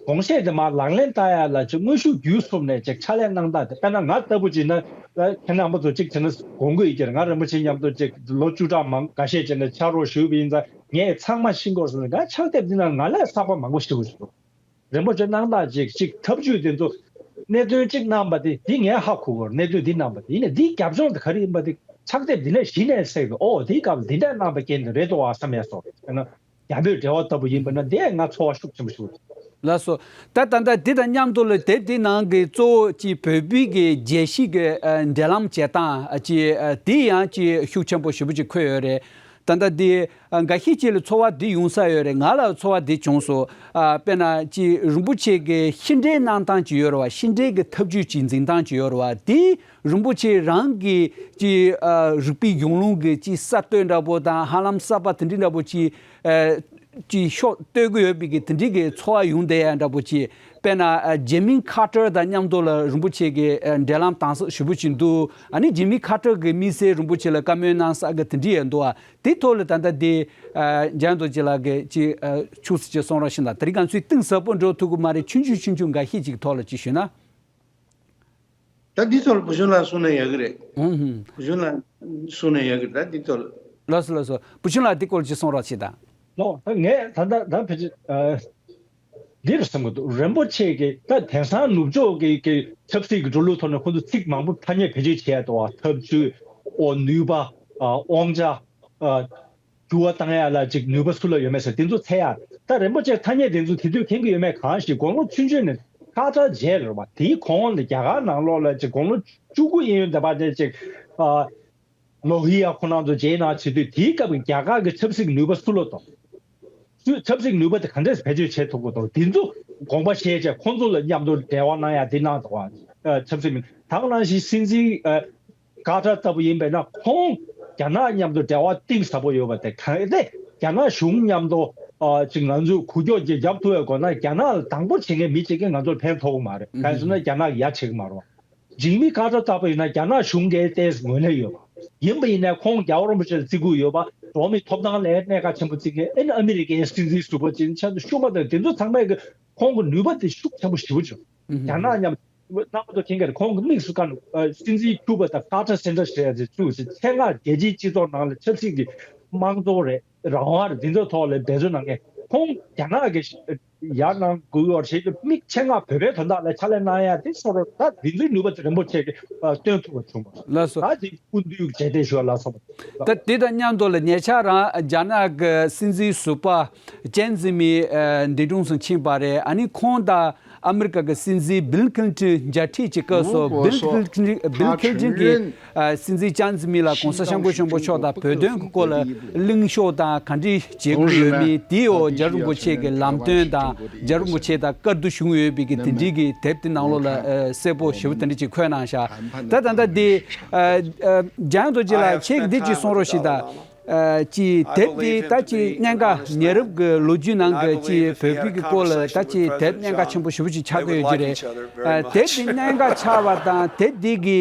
དགོངས་བཞེད་དེ་མར་ལག་ལེན་བསྟར་ཡ་ལ་ཅིག་དངོས་ཤུགས་བརྒྱུད་གསུམ་ནས་ཅིག་ཕྱག་ལས་གནང་སྟངས་དེ། དཔེར་ན་ང་ལྟ་བུ་ཅིག་ན་ཁྱེད་རྣམ་པ་ཚོ་ཅིག་བྱས་ན་དགོངས་ཀྱི་ཡོད་ཀྱི་རེད། ང་རིན་པོ་ཆེ་མཉམ་དུ་ཅིག་ལོ་བཅུ་ཕྲག་མང་ཁ་ཤས་བྱས་ནས་ཕྱག་རོགས་ཞུས་པ་ཡིན་ཙང་ངས་ཚང་མ་ཤེས་ཀྱི་ཡོད་ཟེར་ནས། ང་ཕྱག་དེབ་འདི་ནང་ང་ལས་གསར་པ་མང་པོ་ཤེས་ཀྱི་ཡོད། རིན་པོ་ཆེ་གནང་སྟངས་ཅིག་ཅིག་ཐབས་ཇུས་དེ་ཚོ་གནད་དོན་ཅིག་གནང་པ་དེ་འདི་ངས་ཧ་གོ་གི་ཡོད་རེད། གནད་དོན་འདི་གནང་པ་དེ་ཡིན་ནའི་འདིའི་རྒྱབ་ལྗོངས་དེ་ག་རེ་ཡིན་པ་དེ་ཕྱག་དེབ་འདི་ནས་གཞི་ནས་གསལ་གི། ཨོ་དེའི་སྐབས་ལ་འདི་འདྲ་གནང་པ་རྐྱེན་དེ་རེད་འདུག་ཨ་བསམ་ཡ་སོགས་རེད། ཨ་ན་རྒྱ་བོད་འབྲེལ་བ་ལྟ་བུ་ཡིན་པ་ན་དེ་ང་ཚོར་བ་ཤུགས་ཆེན་པོ་ཞིག་ཡོད། ལགས་སོ། ད་ད་ལྟ་འདི་དང་མཉམ་དུ་ལ་དེབ་འདི་ནང་གི་གཙོ་བོ་ཅིག་བོད་པའི་གི་རྒྱལ་སྤྱིའི་གི་ཨ་འབྲེལ་ལམ་བྱེད་སྟངས་ཨ་ཅིག་ཨ་དེ་ཡང་ཅིག་ཤུགས་ཆེན་པོ་ཞེ་པོ་ཅིག་འཁོད་ཡོད་རེད། ད་ལྟ་འདི་ཨ་འགའ་ཤས་ཅིག་ལ་ཚོར་བ་འདི་ཡོང་ས་ཡོད་རེད། ང་ལ་ཚོར་བ་འདི་བྱུང་སོང་། ཨ་དཔེར་ན་ཅིག་རིན་པོ་ཆེ་གི་ཕྱི་འབྲེལ་གནང་སྟངས་ཅིག་ཡོད་རེད་བ། ཕྱི་འབྲེལ་གི་ཐབས་ཇུས་ཅིག་འཛིན་སྟངས་ཅིག་ཡོད་རེད་བ། དེ་རིན་པོ་ཆེ་རང་གི་ཅིག་ཨ་རིག་པའི་གཞུང་ལུགས་ཀྱི་ཅིག་གསར་གཏོད་འདྲ་པོ་དང་ཧ་ལམ་གསར་པ་དེ་འདྲ་འདྲ་པོ་ཅིག་ཨ་ཅིག་ཤོག་གཏོད་ཀྱི་ཡོད་པའི་གི་དེ་འདྲའི་གི་ཚོར་བ་ཡོང་བསྡད་ཡ་འདྲ་པོ་ཅིག་དཔེར་ན་ཨ་ཇི་མི་ཁ་ཏར་དང་མཉམ་དུ་ལ་རིན་པོ་ཆེ་གི་ཨ་འབྲེལ་ལམ་དམ་ཟབ་ཞེ་པོ་ཅིག་འདུག་ཨ་ནི་ཇི་མི་ཁ་ཏར་གི་དམིགས་བསལ་རིན་པོ་ཆེ་ལ་བཀའ་མོལ་གནང་ས་གི་དེ་འདྲའི་ཡ་འདུག་ཨ། དེ་ཐོག་ལ་ད་ལྟ་དེ་ཨ་འཇམ་དབྱངས་རྡོ་རྗེ་ལགས་ཀྱིས་ཅིག་ཨ་ཆུ་ཚོད་ཅིག་གསུང་རོགས་ཞུ་དང་། དེ་རིང་ང་ཚོས་གཏིང་ཟབ་པོ་འགྲོ་ཐུབ་ཀྱི་མ་རེད། ཆུང་ཆུང་ཆུང་ཆུང་འགའ་ཤས་ཅིག་ཐོག་ལ་ཅིག་ཞུས་ན། ད་འདི་ཐོག་ལ་བུ་ཆུང་ལགས་གསུང་ན་ཡག་གི་རེད། ཧུམ་ཧུམ། བུ་ཆུང་ལགས་གསུང་ན་ཡག་གི་རེད། ད་འདི་ཐོག་ལ། ལགས་སོ་ལགས་སོ། བུ་ཆུང་ལགས་འདི་སྐོར་ཅིག་གསུང་རོགས་བྱེད་དང་། ལགས། ད་ངས་ད་ལྟ་ད་ཕལ་ཆེར་ཨ་འདི་རུ་བསམ་གྱི་འདུག་རིན་པོ་ཆེ་གིས་ད་དེང་སང་ནུབ་ཕྱོགས་ཀྱི་ཀྱི་ཆབ་སྲིད་ཀྱི་འགྲོ་ལུགས་ཐོག་ནས་ཁོ་ཚོ་ཚིག་མང་པོ་ཐ་སྙད་བེད་སྤྱོད་བྱས་འདུག་བ། ཐབས་ཇུས། ཨོ་ནུས་པ། ཨ་དབང་ཆ། ཨ་འགྱུར་བ་བཏང་ཡ་ལ་ཅིག་ནུས་པ་སུ་ལ་ཡོད་མེད་ཟེར་དེ་ཚོ་འཚོལ་ཡ། ད་རིན་པོ་ཆེ་ཐ་སྙད་དེ་ཚོ་དེ་དུས་མཁྱེན་གྱི་ཡོད་མེད་གང་ཞིག་དགུང་ལོ་ཆུང་ཆུང་ནས་ཁ་ཏ་རྗེས་ལ་རེད་བ། དེའི་གོང་ལ་རྒྱ་གར་ནང་ལོགས་ལ་ཅིག་དགུང་ལོ་བཅུ་དགུ་ཡིན་ཡོད་འདྲ་པ་དེ་ཅིག་ཨ་ལོ་ཧི་ཡ་ཁོ་རང་ཚོ་རྗེས་གནང་བྱེད་དུས་དེའི་སྐབས་ཀྱི་རྒྱ་གར་གྱི་ཆབ་སྲིད་ཀྱི་ནུས་པ་སུ་ལ་གཏོང་། སུས་ཆབ་སྲིད་ནུས་པ་དེ་ག་འདྲས་བེད་སྤྱོད་བྱེད་ཐུབ་ཀྱི་འདུག་དེ་ཚོ་དགོངས་པ་བཞེས་བྱས་ཁོང་ཚོ་ལ་མཉམ་དུ་འབྲེལ་བ་གནང་ཡ་དེ་གནང་འདུག་བ། ཨ་ཆབ་སྲིད་མི་ད་ག་ནང་བཞིན་སྲིད་འཛིན་ཨ་ཀ་ཏར་ལྟ་བུ་ཡིན་པས་ན་ཁོང་ རྒྱ་ནག་མཉམ་དུ་འབྲེལ་བ་གཏིང་ཟབ་པོ་ཡོད་པ་དེ་ག་རེ་རེད། རྒྱ་ནག་གཞུང་མཉམ་དུ་ཨ་ཅིག་ང་ཚོས་འགུལ་སྐྱོད་ཅིག་རྒྱབ་ཐུབ་པའི་སྒོ་ནས་རྒྱ་ནག་ལ་སྡང་པོ་བྱེད་མཁན་མི་གཅིག་གིས་ང་ཚོར་ཕན་ཐོགས་ཀྱི་མ་རེད། གང་ཡིན་ཟེར་ན་རྒྱ་ནག་གིས་ཡ་བྱེད་ཀྱི་མ་རེད་བ། འཇིགས་མེད་ཀ་ཏྲ་ལྟ་བུ་ཡིན་ན་རྒྱ་ནག་གཞུང་གིས་ཏོག་ཙམ་ངོས་ལེན་ཡོད་པ་ཡིན་པ་ཡིན་ནའི་ཁོང་རྒྱལ་བ་རིན་པོ་ཆེ་ལ་བརྩི་བཀུར་ཡོད་པ། འགྲོ་བ་མིའི་ཐོབ་ཐང་ལ་གནད་འགག་ཆེན་པོ་བརྩི་མཁན། ཨ་ནི་ཨ་མི་རི་ཀའི་སྲིད་འཛིན་ཟུར་པ་ཅིག་ཆེད་དུ་ཤོག་པ་དང་དེ་ཚོ་ཚང་མས་ཀྱི་ཁོང་གི་ནུས་པ་དེ་ཤུགས་ཆེན་པོ་ཞེ་པོ་བྱུང་། རྒྱ་ནག་མཉམ་རྣམ་པ་ཚོ་མཁྱེན་གྱི་རེད། ཁོང་གི་དམིགས་སུ་བཀར་ནས་ཨ་སྲིད་འཛིན་ཁྱུ་པ་དང་ཀ་ཏྲ་སེན་ཏྲ་ཟེར་ཡ་དེ་བཙུགས་ཟིན་ཆེད་མངགས་རྒྱལ་སྤྱིའི་སྤྱི་ཚོགས་ནང་ལ་ཆབ་སྲིད་ཀྱི་དམངས་གཙོ་རེད། རང་དབང་རེད། འདི་ཚོའི་ཐོག་ལ་འབད་བརྩོན་གནང་མཁན་ཁོང་རྒྱ་ནག་གི་ཡར་གནང་དགོས་ཡོད་རེད་ཅེས་དམིགས་ཆེད་མངགས་བོད་པའི་དོན་དག་ལ་ཕྱག་ལས་གནང་ཡ་དེ་སོགས་རོགས་ད་འདི་ཚོའི་ནུས་པ་དེ་རིན་པོ་ཆེ་གིས་ཨ་སྟོན་ཐུབ་པ་བྱུང་བ། ལགས་སོ། ད་དེ་སྐུ་མདུན་མཇལ་འཕྲད་ཞུ་བ་ལ་སོགས་པ། ད་དེ་དང་མཉམ་དུ་ལ་ཉེ་ཆར་རང་རྒྱ་ནག་གི་སྲིད་འཛིན་ཟུར་པ་ཅན་ཛི་མི་ཨ་འདས་གྲོངས་སུ་ཕྱིན་པ་རེད། ཨ་ནི་ཁོང་དང་ཨ་མི་རི་ཀ་གི་སྲིད་འཛིན་བིལ་ཁི་ལིན་ཊོན་མཇལ་འཕྲད་ཅིག་སྐབས་སུ་བིལ་ཁི་ལིན་ཊོན་བིལ་ཁི་ལིན་ཊོན་གྱིས་ཨ་སྲིད་འཛིན་ཅན་ཛི་མི་ལ་༸གོང་ས་༸སྐྱབས་མགོན་ཆེན་པོ་མཆོག་དང་བོད་དོན་གྱི་སྐོར་ལ་གླེང་ཕྱོགས་དང་ག་འདྲ་བྱེད་དགོས་ཡོད་མེད་དེའི་འོག་རྒྱལ་བ་རིན་པོ་ཆེ་གི་ལམ་སྟོན་དང་རྒྱལ་བ་རིན་པོ་ཆེ་དང་བཀའ་བསྡུར་བྱུང་ཡོད་པའི་གི་དེ་འདྲའི་གི་དེབ་དེ་ནང་ལོགས་ལ་ཨ་གསལ་པོ་ཞེ་པོ་དེ་འདྲ་ཅིག་འཁོད་གནང་ཤག་ད་ད་ལྟ་དེ་ཨ་ཨ་རྒྱ་ཡང་རྡོ་རྗེ་ལགས་ཁྱེད་ཀྱིས་འདི་ཅིག་གསུང་རོགས་ཞེས་དང་། ཨ་ཅིག་དེབ་འདི་ད་ཅིག་གནད་འགག་ཉེ་རབས་ཀྱི་ལོ་རྒྱུས་ནང་གི་ཅིག་བོད་པའི་གི་སྐོར་ལ་ད་ཅིག་དེབ་གནད་འགག་ཆེན་པོ་ཞེ་པོ་ཅིག་ཆགས་ཀྱི་ཡོད་ཀྱི་རེད། ཨ་དེབ་འདི་གནད་འགག་ཆགས་པ་དང་དེབ་འདི་གི་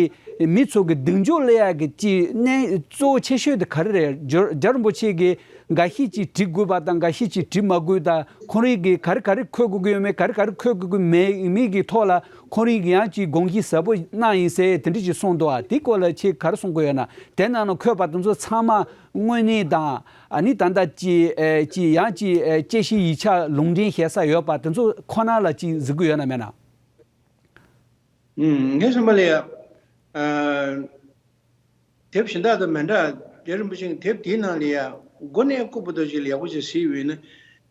མི་ཚོ་གི་གདེང་འཇོག་སླེབས་ཡག་གི་ཅིག་གནད་གཙོ་བོ་ཆེ་ཤོས་དེ་ག་རེ་རེད། རྒྱ་རྒྱ་རིན་པོ་ཆེ་གི་འགའ་ཤས་ཅིག་བྲི་དགོས་པ་དང་འགའ་ཤས་ཅིག་བྲི་མ་དགོས་དང་ཁོང་རང་གི་ག་རེ་ག་རེ་འཁོད་དགོས་ཀྱི་ཡོད་མེད་ག་རེ་ག་རེ་འཁོད་དགོས་ཀྱི་མེད་མེད་ཀྱི་ཐོག་ལ་ཁོང་རང་གི་ཡང་ཅིག་དགོངས་གཞི་ཟབ་པོ་གནང་ཡིན་ཟེར་དེ་འདྲ་ཅིག་གསུངས་འདུག་ཨ་དེའི་སྐོར་ལ་ཁྱེད་ག་རེ་གསུང་དགོས་ཡོད་ན། དེ་ནང་ན་འཁོད་པ་དེ་ཚོ་ཚང་མ་དངོས་གནས་དང་ཨ་ནི་ད་ལྟ་ཅིག་ཨེ་ཅིག་ཡང་ཅིག་ཨེ་དཔྱད་གཞི་ཡིག་ཆ་ལུང་འདྲེན་བྱེད་ས་ཡོད་པ་དེ་ཚོ་ཁོ་ན་ལ་ཅིག་གཟིགས་ཀྱི་ཡོད་ན་མེད་ན། ཨུམ། ངས་བསམ་པ་ལ་ཡ། ཨ། དེབ་གཞན་དག་དང་མི་འདྲ། རྒྱ་རིན་པོ་ཆེ་གི་དེབ་དེའི་ནང་ལ་ཡ་མགོ་ནས་རྐུབ་བར་དུ་ཅིག་ལ་ཡག་པོ་ཅིག་གཟིགས་ཡོད་ན་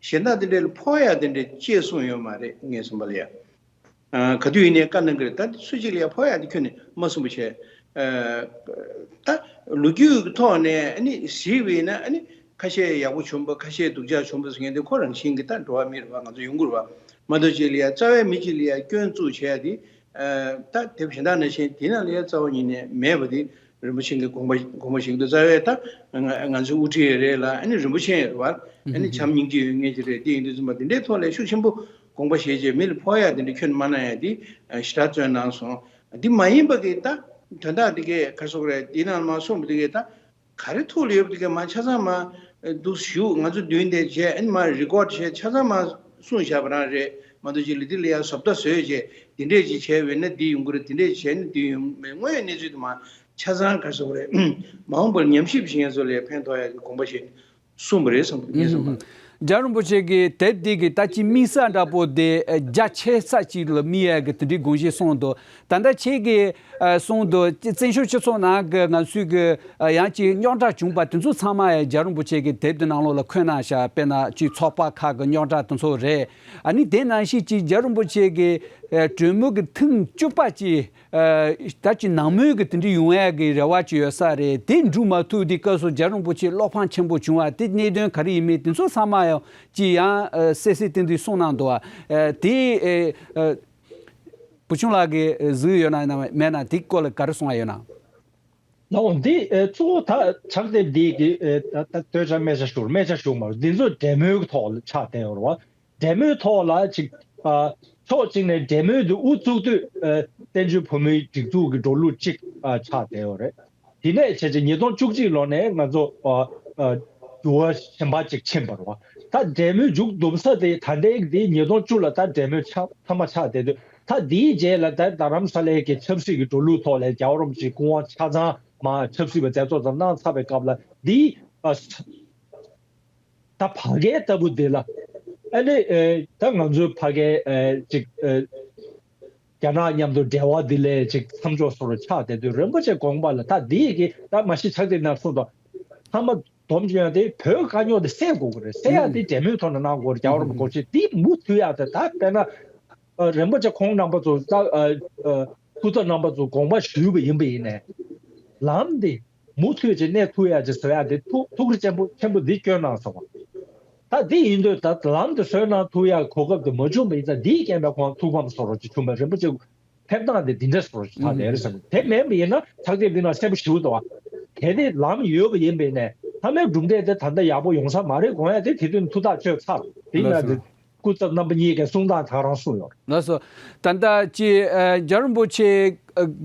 གཞན་དག་དེ་འདྲ་ལ་ཕོག་ཡ་དེ་འདྲ་ཅིག་གསུངས་ཡོད་མ་རེད། ངས་བསམ་པ་ལ་ཡ། ཨ། ག་དུས་ཡིན་ནའི་བཀའ་གནང་གི་རེད། ད་སུ་གཅིག་ལ་ཡ་ཕོག་ཡ་དེ་ཁྱོན་ནས་མ་གསུངས་པ་བྱས། ཨ། ད་ལོ་རྒྱུས་ཀྱི་ཐོག་ནས་ཨ་ནི་གཟིགས་པ་ཡིན་ན་ཨ་ནི་ཁ་ཤས་ཡག་པོ་བྱུང་བ་ཁ་ཤས་སྡུག་ཅག་བྱུང་བ་ཟེར་མཁན་དེ་ཁོ་རང་བཞིན་གྱི་ད་འགྲོ་བ་མི་རེད་བ། ང་ཚོ་ཡོང་གི་རེད་བ། མ་གཏོགས་གཅིག་ལ་ཡ་རྩ་བའི་མི་གཅིག་ལ་ཡ་སྐྱོན་བཙུགས་བྱས་ཏེ། ཨ། ད་དེབ་གཞན་དག་ནང་བཞིན་དེ་ནང་ལ་ཡ་རྩ་བ་ཉིད་ནས་མེད་པ་དེ་རིན་པོ་ཆེ་གི་དགོངས་པ་དགོངས་པ་བཞེས་འདུག་རྩ་བའི་ད་ང་ང་ཚོའི་དབུ་ཁྲིད་རེད་ལ་ཨ་ནི་རིན་པོ་ཆེ་རེད་བ། ཨ་ནི་བྱམས་སྙིང་རྗེ་ཡོད་མཁན་ཅིག་རེད། དེ་ཡིན་དུས་ཙམ་པ་དེ་འདྲའི་ཐོག་ལ་ཤུགས་ཆེན་པོ་དགོངས་པ་བཞེས་བྱས་མི་ལ་ཕོག་ཡ་དེ་འདྲ་ཁྱོན་མ་གནང་ཡ་དེ་ཞེ་དྲག་བརྩོན་གནང་སོང་། འདི་མ་ཡིན་པ་གི་ད་དོན་དག་དེ་གས་ག་རེ་ཟེར་དགོས་རེད། འདི་ནང་མར་གསུངས་པ་དེ་གས་ད། ག་རེ་ཐུགས་ལ་ཡོད་པ་དེ་གས་མར་ཆ་ཚང་མར་འདུག་ཞུ། ང་ཚོ་མདུན་དེ་བྱས་ཨ་ནི་མར་རི་ཀོཌ་བྱས་ཆ་ཚང་མར་གསུངས་བཞག་པ་རང་རེད། མ་གཏོགས་ཅིག་ལ་འདི་ལ་ཡ་བཟོ་ལྟ་བཟོས་བྱས་འདི་འདྲས་ཅིག་བྱས་པས་ན་འདི་ཡོང་གི་རེད། འདི་འདྲས་ཅིག་བྱས་ན་འདི་ཡོང་མེད། དངོས་ཡོད་གནས་ཚུལ་དེ་མར་ཆ་ཚང་ག་རེ་ཟེར་དགོས་རེད། མ་འོངས་པར་ཉམས་ཞིབ་བྱེད་མཁན་ཚོ་ལ་ཕན་ཐོགས་ཡ་གི་དགོངས་པ་བཞེས་གསུངས་པ་རེད་བསམ་གི་ངས་བསམ་པ། རྒྱལ་བ་རིན་པོ་ཆེ་གིས་དེབ་འདི་གི་ད་ཅི་དམིགས་བསལ་འདྲ་པོ་དེ་རྒྱ་ཆེ་ས་ཅིག་ལ་དམིགས་ཡ་གི་དེ་འདྲའི་དགོངས་བཞེས་གསུངས་འདུག་ད་ལྟ་ཁྱེད་ཀྱིས་ཨ་གསུངས་འདུག་བཙན་བྱོལ་སྤྱི་ཚོགས་ནང་གི་ང་ཚོའི་གི་ཨ་ཡང་ཅིག་རྙོག་དྲ་བྱུང་པ་དེ་ཚོ་ཚང་མ་ཡང་རྒྱལ་བ་རིན་པོ་ཆེ་གི་དེབ་དེ་ནང་ལོགས་ལ་འཁོད་གནང་ཤག་དཔེར་ན་ཅིག་ཚོགས་པ་ཁག་གི་རྙོག་དྲ་དེ་ཚོ་རེད། ཨ་ནི་དེ་ནང་བཞིན་ཅིག་རྒྱལ་བ་རིན་པོ་ཆེ་གི་ཨ་གྲོས་མོལ་གི་ཐེངས་བཅུ་པ་ཅིག་ཨ་ད་ཅིག་ནང་མོལ་གི་དེ་འདྲ་ཡོང་ཡ་གི་རེ་བ་ཅིག་ཡོད་ས་རེད། དེ་འགྲུབ་མ་ཐུབ་དུས་སྐབས་སུ་རྒྱལ་བ་རིན་པོ་ཆེ་བློ་ཕམ་ཆེན་པོ་བྱུང་བ་དེ་གནད་དོན་ག་རེ་ཡིན་མིན་དེ་ཚོ་ཚང་མ་ཡང་ཅིག་ཡང་ཨ་གསལ་གསལ་ཏན་ཏན་གསུངས་གནང་འདུག་ཨ་དེ་ཨ་ཨ་བུ་ཆུང་ལགས་ཀྱིས་གཟིགས་ཡོད་ན་མེད་ན་དེ་སྐོར་ལ་ག་རེ་གསུང་ཡ་ཡོད་ན། ལའོ་འདི་ཨེ་གཙོ་བོ་ད་ཕྱག་དེབ་འདི་གི་ཨེ་ད་ད་ལྟོས་ཆ་སྨད་ཆ་ཞུ་ར་སྨད་ཆ་ཞུ་མ་རེད། འདི་ཚོ་འབྲེལ་མོལ་གྱི་ཐོག་ལ་ཆགས་བསྡད་ཡོད་རེད་བ། འབྲེལ་མོལ་ཐོག་ལ་ཅིག་ཨ་ཕྱོགས་གཅིག་ནས་འབྲེལ་མོལ་འདི་དབུ་བཙུགས་དུས་ཨེ་བཙན་བྱོལ་བོད་མིའི་སྒྲིག་འཛུགས་ཀྱི་འགྲོ་ལུགས་གཅིག་ཨ་ཆགས་བསྡད་ཡོད་རེད། དེ་ནས་བྱས་རྗེས་ཉིས་སྟོང་བཅུ་གཅིག་ལོ་ནས་ང་ཚོ་ཨ་ཨ་འགྱུར་བ་གཞན་པ་ཅིག་ཕྱིན་པ་རེད་བ། ད་འབྲེལ་མོལ་མཇུག་བསྡོམས་ས་དེ་ད་ལྟའི་འདི་ཉིས་སྟོང་བཅུ་ལ་ད་འབྲེལ་མོལ་ཆགས་མཐའ་མ་ཆགས་བསྡད་དུས་ད་འདིའི་རྗེས་ལ་ད་རྡ་རམ་ས་ལའི་གི་ཆབ་སྲིད་ཀྱི་འགྲོ་ལུགས་ཐོག་ལ་རྒྱལ་བ་རིན་པོ་ཆེའི་སྐུ་དབང་ཆ་ཚང་མ་ཆབ་སྲིད་པའི་མཛད་གཙོ་ཚོ་གནང་ཚར་བའི་སྐབས་ལ་འདི་ཨ་ད་བར་བརྒལ་ལྟ་བུ་འདི་ལ་ཨ་ནི་ཨེ་ད་ང་ཚོའི་ཕ་གའི་ཨེ་ཅིག་ཨེ་རྒྱ་ནག་མཉམ་དུ་འབྲེལ་བ་འདི་ལས་ཅིག་མཚམས་འཇོག་བཟོ་འདྲ་ཆགས་བསྡད་དུས་རིན་པོ་ཆེ་དགོངས་པ་ལ་ད་འདི་ཡི་གི་ད་མ་གཞི་ཕྱག་དེབ་ནང་གསུངས་དང་མཐའ་མ་སྡོམ་བྱུང་ཡང་དེ་བོད་དཀའ་རྙོག་དེ་སེལ་དགོས་ཀྱི་རེད། སེལ་ཡག་དེ་འབྲེལ་མོལ་ཐོག་ནས་གནང་དགོས་རེད། རྒྱལ་བ་རིན་པོ་ཆེ་དེ་མུ་མཐུད་ཡག་དེ་ད་དཔེར་ན་ཨ་རིན་པོ་ཆེ་ཁོང་རྣམ་པ་ཚོ་ད་ཨ་ཨ་སྐུ་ཚབ་རྣམ་པ་ཚོ་དགོངས་པ་ཞུས་པ་ཡིན་པ་ཡིན་ནའི་ལམ་དེ་མུ་མཐུད་ཅིག་གནས་ཐུབ་ཡག་ཅིག་བཟོ་ཡག་དེ་ཐུགས་ཐུགས་རེ་ཆེན་པོ་ཆེན་པོ་འདི་བསྐྱོན་གནང་སོང་བ། ད་དེ་ཡིན་དུས་ད་ལམ་དེ་བཟོས་གནང་ཐུབ་ཡག་གོ་སྐབས་དེ་མ་བྱུང་བ་ཡིན་ཙང་འདིའི་རྐྱེན་པས་ཁོང་ཐུགས་ཕམ་བཟོ་འདྲ་ཅིག་བྱུང་བས་རིན་པོ་ཆེ་ཕེབས་སྟངས་དེ་འདི་འདྲ་བཟོ་འདྲ་ཅིག་ཆགས་བསྡད་རེད་བསམ། དེ་མིན་པ་ཡིན་ན་ཕྱག་དེབ་འདི་ནང་གསལ་པོ་ཞེ་པོ་འདུག་བ། དེ་ནི་ལམ་ཡོད་པ་ཡིན་པས་ནས་མཐའ་མའི་གྲུབ་འབྲས་དེ་ད་ལྟ་ཡག་པོ་ཡོང་ས་མ་རེད་དགོངས་ཡ་དེ་དེ་དུས་ཐུགས་ཐག་ཆོད་ཚར། དེ་ཡིན་ན་དེ་སྐུ་ཚབ་རྣམ་པ་གཉིས་ཀས་གསུང་སྟངས་ད་རང་གསུངས་ཡོད་རེད། ལགས་སོ། ད་ལྟ་ཅི་ཨ་རྒྱལ་བ་རིན་པོ་ཆེ་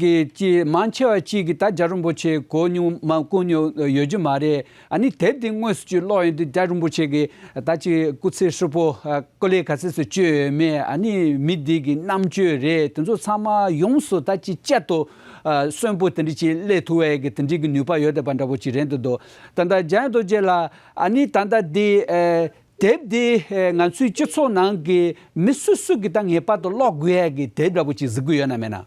གི་ཅི་མང་ཆེ་བ་ཅིག་གིས་ད་རྒྱལ་བ་རིན་པོ་ཆེ་གོ་མྱོང་མ་གོ་མྱོང་ཡོད་རྒྱུ་མ་རེད། ཨ་ནི་དེབ་དེ་དངོས་སུ་ཅིག་ཀློག་ཡོང་དུས་རྒྱལ་བ་རིན་པོ་ཆེ་གིས་ད་ཅི་སྐུ་ཚེ་ཧྲིལ་པོ་ཨ་སྐུ་ལས་ག་ཚད་ཙམ་བསྐྱོན་ཡོད་མེད། ཨ་ནི་མི་འདི་གི་རྣམ་དཔྱོད་རེད། དེ་ཚོ་ཚང་མ་ཡོངས་སུ་ད་ཅི་གཅལ་དུ་ཨ་གསོན་པོ་དེ་འདྲ་ཅིག་སླེབས་ཐུབ་པའི་གི་དེ་འདྲའི་གི་ནུས་པ་ཡོད་བསྡད་པ་འདྲ་པོ་ཅིག་རེད་འདུག་ད་ལྟ་འཇམ་དབྱངས་རྡོ་རྗེ་ལགས་ཨ་ནི་ད་ལྟ་འདི་ཨ་དེབ་འདི་ཨ་ང་ཚོའི་སྤྱི་ཚོགས་ནང་གི་མི་སུ་སུ་གིས་ད་ངེས་པར་དུ་ཀློག་དགོས་ཡ་གི་དེབ་འདྲ་པོ་ཅིག་གཟིགས་ཀྱི་ཡོད་ན་མེད་ན།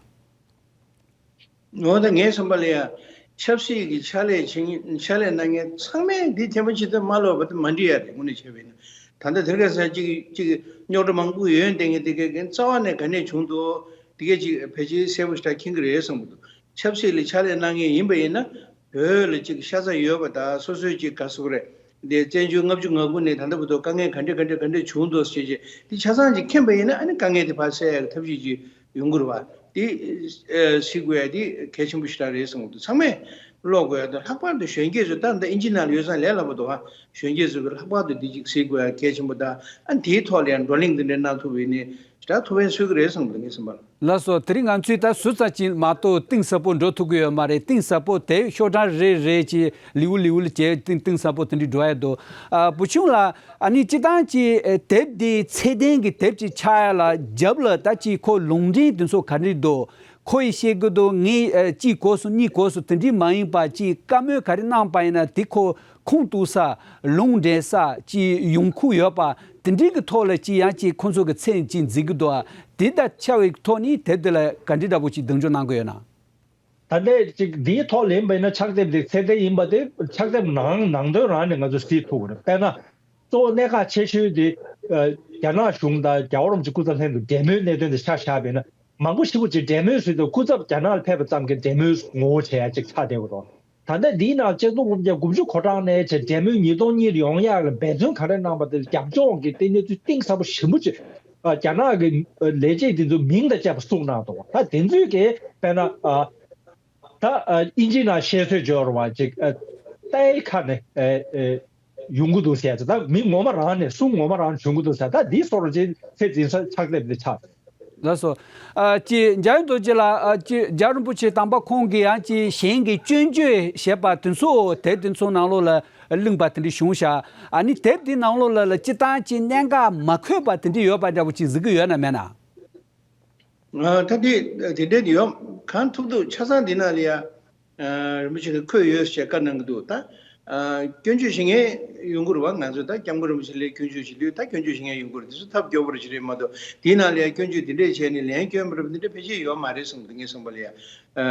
འོ་ད་ངའི་བསམ་པ་ལ་ཡ། ཆབ་སྲིད་ཀྱི་ཕྱག་ལས་བྱེད་མཁན་ཕྱག་ལས་གནང་མཁན་ཚང་མས་འདི་ཐེངས་མ་ཕྱི་ཚེ་མ་ལོག་པ་དེ་མ་འགྲིག་ཡ་རེད། དངོས་གནས་བྱས་པ་ཡིན་ན། ད་ལྟ་དེར་ཁ་སང་གཅིག་གཅིག་རྙོག་དྲ་མང་པོ་ཡོད་བསྡད་མཁན་དེ་གའི་རྩ་བ་ནས་ག་ནས་བྱུང་འདུག་དེ་གས་ཅིག་ཕལ་ཆེར་གསལ་པོ་ཞེ་དྲག་མཁྱེན་གྱི་རེད་བསམ་གྱི་འདུག་ཆབ་སྲིད་ལ་ཕྱག་ལས་གནང་མཁན་ཡིན་པ་ཡིན་ན། བོད་ལ་ཅིག་ཤ་ཚ་ཡོད་པ་དང་སོ་སོའི་ཅིག་ག་ཟེར་དགོས་རེད། འདི་བཙན་བྱོལ་ལྔ་བཅུ་ང་དགུ་ནས་ད་ལྟ་བར་དུ་དཀའ་ངལ་ག་འདྲ་ག་འདྲ་ག་འདྲ་བྱུང་འདུག་ཟེར་བྱས་འདི་ཆ་ཚང་ཅིག་མཁྱེན་པ་ཡིན་ན། ཨ་ནི་དཀའ་ངལ་དེ་ཕར་སེལ་ཡག་གི་ཐབས་ཤེས་ཅིག་ཡོང་གི་རེད་བ། འདི་ཨ་གཟིགས་དགོས་ཡ་འདི་གལ་ཆེན་པོ་ཞེ་དྲག་རེད་བསམ་གྱི་འདུག་ཚང་མས་ཀློག་དགོས་ཡ་དང་ལྷག་པར་དུ་གཞོན་སྐྱེས་ཚོ་ད་ལྟ་ཨིན་ཇི་ནང་ལ་ཡོད་ཙང་ལས་སླ་པོ་འདུག་བ། གཞོན་སྐྱེས་ཚོ་གི་ལྷག་པར་དུ་འདི་ཅིག་གཟིགས་དགོས་ཡ་གལ་ཆེན་པོ་དང་། ཨ་ནི་དེའི་ཐོག་ལ་ཡང་བགྲོ་གླེང་འདི་འདྲ་གནང་ཐུབ་པ་ཡིན་ན་ཞེ་དྲག་ཐུགས་ཕན་གསོས་ཀྱི་རེད་བསམ་གྱི་འདུག་ངའི་བསམ་པར། ལགས་སོ། དེ་རིང་ང་ཚོས་ད་ཟུར་ཙམ་ཅིག་མ་གཏོགས་གཏིང་ཟབ་པོ་འགྲོ་ཐུབ་ཀྱི་ཡོད་མ་རེད། གཏིང་ཟབ་པོ་དེབ་ཤོག་གྲངས་རེ་རེ་ཅིག་ལེའུ་ལེའུ་ལ་བྱས་གཏིང་གཏིང་ཟབ་པོ་དེ་འདྲ་འགྲོ་ཡ་འདུག་ཨ་བུ་ཆུང་ལགས་ཨ་ནི་སྤྱིར་བཏང་ཅིག་ཨ་དེབ་འདི་ཚད་ལྡན་གྱི་དེབ་ཅིག་ཆགས་ཡ་ལ་རྒྱབ་ལ་ད་ཅིག་ཁོ་ལུང་འདྲེན་དེ་ཚོ་ག་འདྲ་འདུག་ཁོ་ཡིས་བཤད་ཀྱི་འདུག་ངས་ཨ་གཅིག་གོ་སོང་གཉིས་གོ་སོང་དེ་འདྲ་མ་ཡིན་པ་ཅིག་བཀའ་མོལ་ག་རེ་གནང་པ་ཡིན་ན་དེ་ཁོ་ཁུངས་གཏུགས་ས་ལུང་འདྲེན་ས་ཅིག་ཡོང་ཁུངས་ཡོད་པ་དེ་འདྲའི་གི་ཐོག་ལ་ཅིག་ཡང་ཅིག་ཁོང་ཚོ་གི་མཚན་ཅིག་འཛིན་གི་འདུག་ཨ་དེ་དང་ཆ་བའི་ཐོག་ནས་དེབ་དེ་ལ་ག་འདྲའི་འདྲ་པོ་ཅིག་གདེང་འཇོག་གནང་གི་ཡོད་ན། ད་ལྟའི་ཅིག་འདིའི་ཐོག་ལེན་པ་ཡིན་ན་ཕྱག་དེབ་དེ་ཚད་ལྡན་ཡིན་པ་དེ་ཕྱག་དེབ་ནང་ནང་དོན་རང་ནས་ང་ཚོས་གཟིགས་ཐུབ་ཀྱི་རེད། དཔེར་ན་གཙོ་བོ་གནད་འགག་ཆེ་ཤོས་དེ་ཨ་རྒྱ་ནག་གཞུང་དང་རྒྱལ་བ་རིན་པོ་ཆེ་སྐུ་ཚབ་ལྷན་དུ་འབྲེལ་མོལ་གནད་དོན་དེ་ཆ་བཞག་པ་ཡིན་ན། མང་པོ་ཞེ་པོ་ཅིག་འབྲེལ་མོལ་ཟེར་དུས་སྐུ་ཚབ་རྒྱ་ནག་ལ་ཕེབས་པ་ཙམ་གྱིས་འབྲེལ་མོལ་ངོ་བོ་བྱེད་ཡ་ཅིག་ཆགས་བསྡད་ཡོད་རེད། ད་ལྟ་འདིའི་ནང་ཆིག་སྟོང་དགུ་བརྒྱ་དགུ་བཅུ་གོ་གྲངས་ནས་བྱས་འབྲེལ་མོལ་ཉིས་སྟོང་གཉིས་ལ་ཡོང་ཡག་ལ་འབད་བརྩོན་ག་རེ་གནང་པ་དེ་རྒྱབ་ལྗོངས་ཀྱི་ལྟེ་གནས་ཚུལ་གཏིང་ཟབ་པོ་ཞིབ་མོ་ཅིག་ཨ་རྒྱ་ནག་གི་ཨ་ལས་བྱེད་དེ་ཚོའི་མིང་དང་བཅས་པ་གསུངས་གནང་འདུག་ད་དེ་ཚོས་ཀྱི་དཔེར་ན་ཨ་ད་ཨ་ཨིན་ཇིའི་ནང་བཤད་སྲོལ་སྦྱོར་བ་ཅིག་ཨ་ཏའི་ཁ་ནས་ཨ་ཨ་ཡོང་གི་འདུག་ཟེར་ཡ་ཅིག་ད་མི་ངོ་མ་རང་ནས་གསུང་ངོ་མ་རང་བྱུང་གི་འདུག་ཟེར། ད་འདིའི་སོར་ཅིག་ཚད་འཛིན་ས་ཕྱག་དེབ་འདི་ཆགས། ལགས་སོ། ཨ་ཅེ་འཇམ་དབྱངས་རྡོ་རྗེ་ལགས་ཨ་ཅེ་རྒྱལ་བ་རིན་པོ་ཆེ་དམ་པ་ཁོང་གིས་ཡང་ཅེ་གཞན་གྱི་སྐྱོན་བརྗོད་བྱས་པ་དེ་ཚོ་དེབ་དེ་ཚོ་ནང་ལོགས་ལ་གླེང་པ་དེ་འདྲ་བྱུང་ཤག་ཨ་ནི་དེབ་དེ་ནང་ལོགས་ལ་ལ་སྤྱིར་བཏང་ཅེ་གནད་འགག་མ་འཁོད་པ་དེ་འདྲ་ཡོད་པ་འདྲ་པོ་ཅིག་གཟིགས་ཀྱི་ཡོད་ན་མེད་ན། ཨ་ད་དེ་དེ་འདྲ་དེ་ཡོད་གང་ཐུབ་ཐུབ་ཆ་ཚང་འདི་ནང་ལ་ཡ། ཨ་རིན་པོ་ཆེ་གིས་འཁོད་ཡོད་ཟེར་བཀའ་གནང་གི་འདུག་ད་ཨ་སྐྱོན་བརྗོད་བྱེད་མཁན་ཡོང་གི་རེད་བ། ང་ཚོ་ད་སྐྱབས་མགོན་རིན་པོ་ཆེ་ལ་སྐྱོན་བརྗོད་བྱེད་དུས་ད་སྐྱོན་བརྗོད་བྱེད་མཁན་ཡོང་གི་རེད། དེ་ཚོ་ཐབས་སྐྱོ་པོ་རེད་ཅིག་རེད་མ་གཏོགས། དེའི་ནང་ལ་ཡང་སྐྱོན་བརྗོད་དེ་འདྲས་བྱས་ནས་ལན་སྐྱོན་མ་རེད་པ་འདི་འདྲ་ཕལ་ཆེར་ཡོད་མ་རེད་བསམ་གི་འདུག་ངའི་བསམ་པ་ལ་ཡ། ཨ་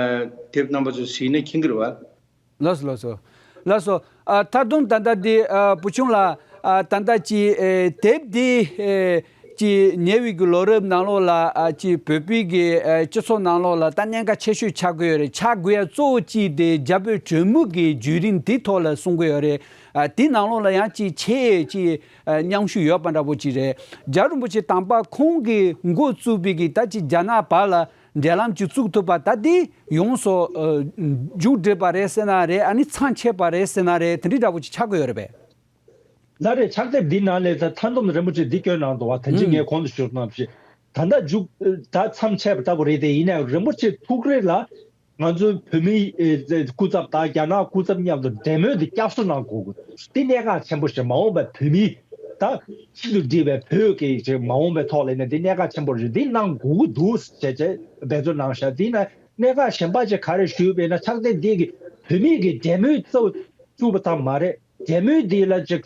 དེབ་རྣམ་པ་ཚོ་གཟིགས་ན་མཁྱེན་གི་རེད་བ། ལགས་སོ་ལགས་སོ། ལགས་སོ། ཨ་མཐའ་སྡོམ་ད་ལྟ་འདི་ཨ་བུ་ཆུང་ལགས་ཨ་ད་ལྟ་ཅིག་ཨེ་དེབ་འདི་ཨེ་ཅིག་ཉེ་བའི་གི་ལོ་རབས་ནང་ལོགས་ལ་ཨ་ཅིག་བོད་པའི་གི་ཨེ་སྤྱི་ཚོགས་ནང་ལོགས་ལ་ད་གནད་འགག་ཆེ་ཤོས་ཆགས་ཀྱི་ཡོད་རེད། ཆགས་དགོས་ཡ་གཙོ་བོ་གཅིག་དེ་རྒྱ་བོད་གྲོས་མོལ་གི་བརྒྱུད་རིམ་འདི་ཐོག་ལ་གསུང་གི་ཡོད་རེད། ཨ་དེ་ནང་ལོགས་ལ་ཡང་ཅིག་ཆེ་ཅིག་ཨ་མཉམ་ཞུགས་ཡོད་པ་འདྲ་པོ་ཅིག་རེད། རྒྱལ་བ་རིན་པོ་ཆེ་དམ་པ་ཁོང་གིས་འགོ་བཙུགས་པའི་གི་ད་ཅིག་རྒྱ་ནག་བར་ལ་འབྲེལ་ལམ་ཅིག་བཙུགས་ཐུབ་པ་ད་འདི་ཡོངས་སུ་ཨ་མཇུག་བསྒྲིལ་བ་རེད་ཟེར་ན་རེད། ཨ་ནི་མཚམས་ཆད་པ་རེད་ཟེར་ན་རེད། དེ་འདྲའི་འདྲ་པོ་ཅིག་ཆགས་ཀྱི་ཡོད་རེད་པས། ལགས་རེད། ཕྱག་དེབ་འདི་ནང་ལས་ད་མཐའ་སྡོམ་རིན་པོ་ཆེ་འདི་བསྐྱོན་གནང་འདུག་བ། ད་ཅི་ངས་ཨུམ་གོང་དུ་ཞུས་ནང་བཞིན་ད་ལྟ་མཇུག་ད་མཚམས་ཆད་པ་ལྟ་བུ་རེད་དེ། ཡིན་ནའང་རིན་པོ་ཆེ་ཐུགས་རེ་ལ་ང་ཚོའི་བོད་མིའི་ཨེ་སྐུ་ཚབ་དང་རྒྱ་ནག་སྐུ་ཚབ་མཉམ་དུ་འབྲེལ་མོལ་འདི་བསྐྱར་གསོ་གནང་དགོས་ཀྱི་འདུག་འདི་གནད་འགག་ཆེན་པོ་ཞིག་མ་འོངས་པའི་བོད་མིའི་ད་ཆེད་དུ་བསྒྲིགས་པའི་བོད་ཀྱི་ཅིག་མ་འོངས་པའི་ཐོག་ལ་ནས་འདི་གནད་འགག་ཆེན་པོ་རེད། འདི་གནང་དགོས་ཀྱི་འདུག་ཟེར་བྱས་འབད་བརྩོན་གནང་ཤག་འདི་ན་གནད་འགག་གཞན་པ་ཅིག་ག་རེ་ཞུས་པས་ན་ཕྱག་དེབ་འདི་གི་བོད་མིའི་གི་འབྲེལ་མོལ་གཙོ་བཅུག་པ་ཙམ་མ་རེད། འབྲེལ་མོལ་འདི་ལ་ཅིག་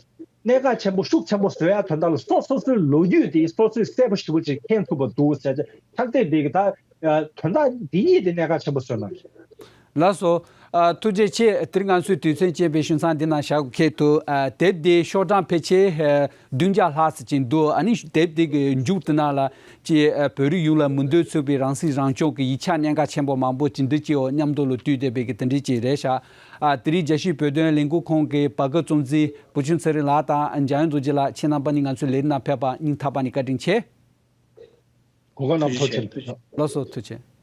གནད་འགག་ཆེན་པོ་ཤུགས་ཆེན་པོ་བཟོ་ཡ་དོན་དག་ལ་སོ་སོ་སོའི་ལོ་རྒྱུས་དེ་སོ་སོས་གསལ་པོ་ཞེ་པོ་ཅིག་མཁྱེན་ཐུབ་པ་འདུག་ཟེར་ཏེ་ཕྱག་དེབ་འདི་གི་ད་དོན་དག་འདི་གཉིས་དེ་གནད་འགག་ཆེན་པོ་བཟོས་གནང་ཞིང་། ལགས་སོ། ཨ་ཐུགས་རྗེ་ཆེ། དེ་རིང་ང་ཚོའི་དུས་ཚོད་ཅན་པའི་ཞུ་མཚམས་འདི་ན་བཞག་གི་ཐུག་ཨ་དེབ་འདི་ཤོག་གྲངས་ཕལ་ཆེར་ཨ་བདུན་བརྒྱ་ལྷག་ཙམ་ཅིག་འདུག་ཨ་ནི་དེབ་འདི་གི་མཇུག་དེ་ནང་ལ་ཅིག་ཨ་བོད་རིགས་ཡོངས་ལ་མིང་དོན་མཚུངས་པའི་རང་སྲིད་རང་སྐྱོང་གི་ཡིག་ཆ་གནད་འགག་ཆེན་པོ་མང་པོ་ཅིག་འདི་ཅིག་འོག་མཉམ་དུ་ལ་བཏུས་བསྡད་པའི་གི་དེ་འདྲའི་ཅིག་རེད་ཤག་ཨ་དེ་རིང་རྒྱལ་སྤྱིའི་བོད་དོན་ལས་འགུལ་ཁང་གི་བར་སྐབས་གཙོ་འཛིན་བུ་ཆུང་ཚེ་རིང་ལགས་དང་འཇམ་དབྱངས་རྡོ་རྗེ་ལགས། ཁྱེད་རྣམ་པ་གཉིས་ང་ཚོའི་ལས་རིམ་ནང་ཕེབས་པར་སྙིང་ཐག་པ་ནས་བཀའ་དྲིན་ཆེ། གོ་སྐབས་གནང་བར་ཐུགས་རྗེ་ཆེ། ལགས་སོ། ཐུགས་རྗེ་ཆེ།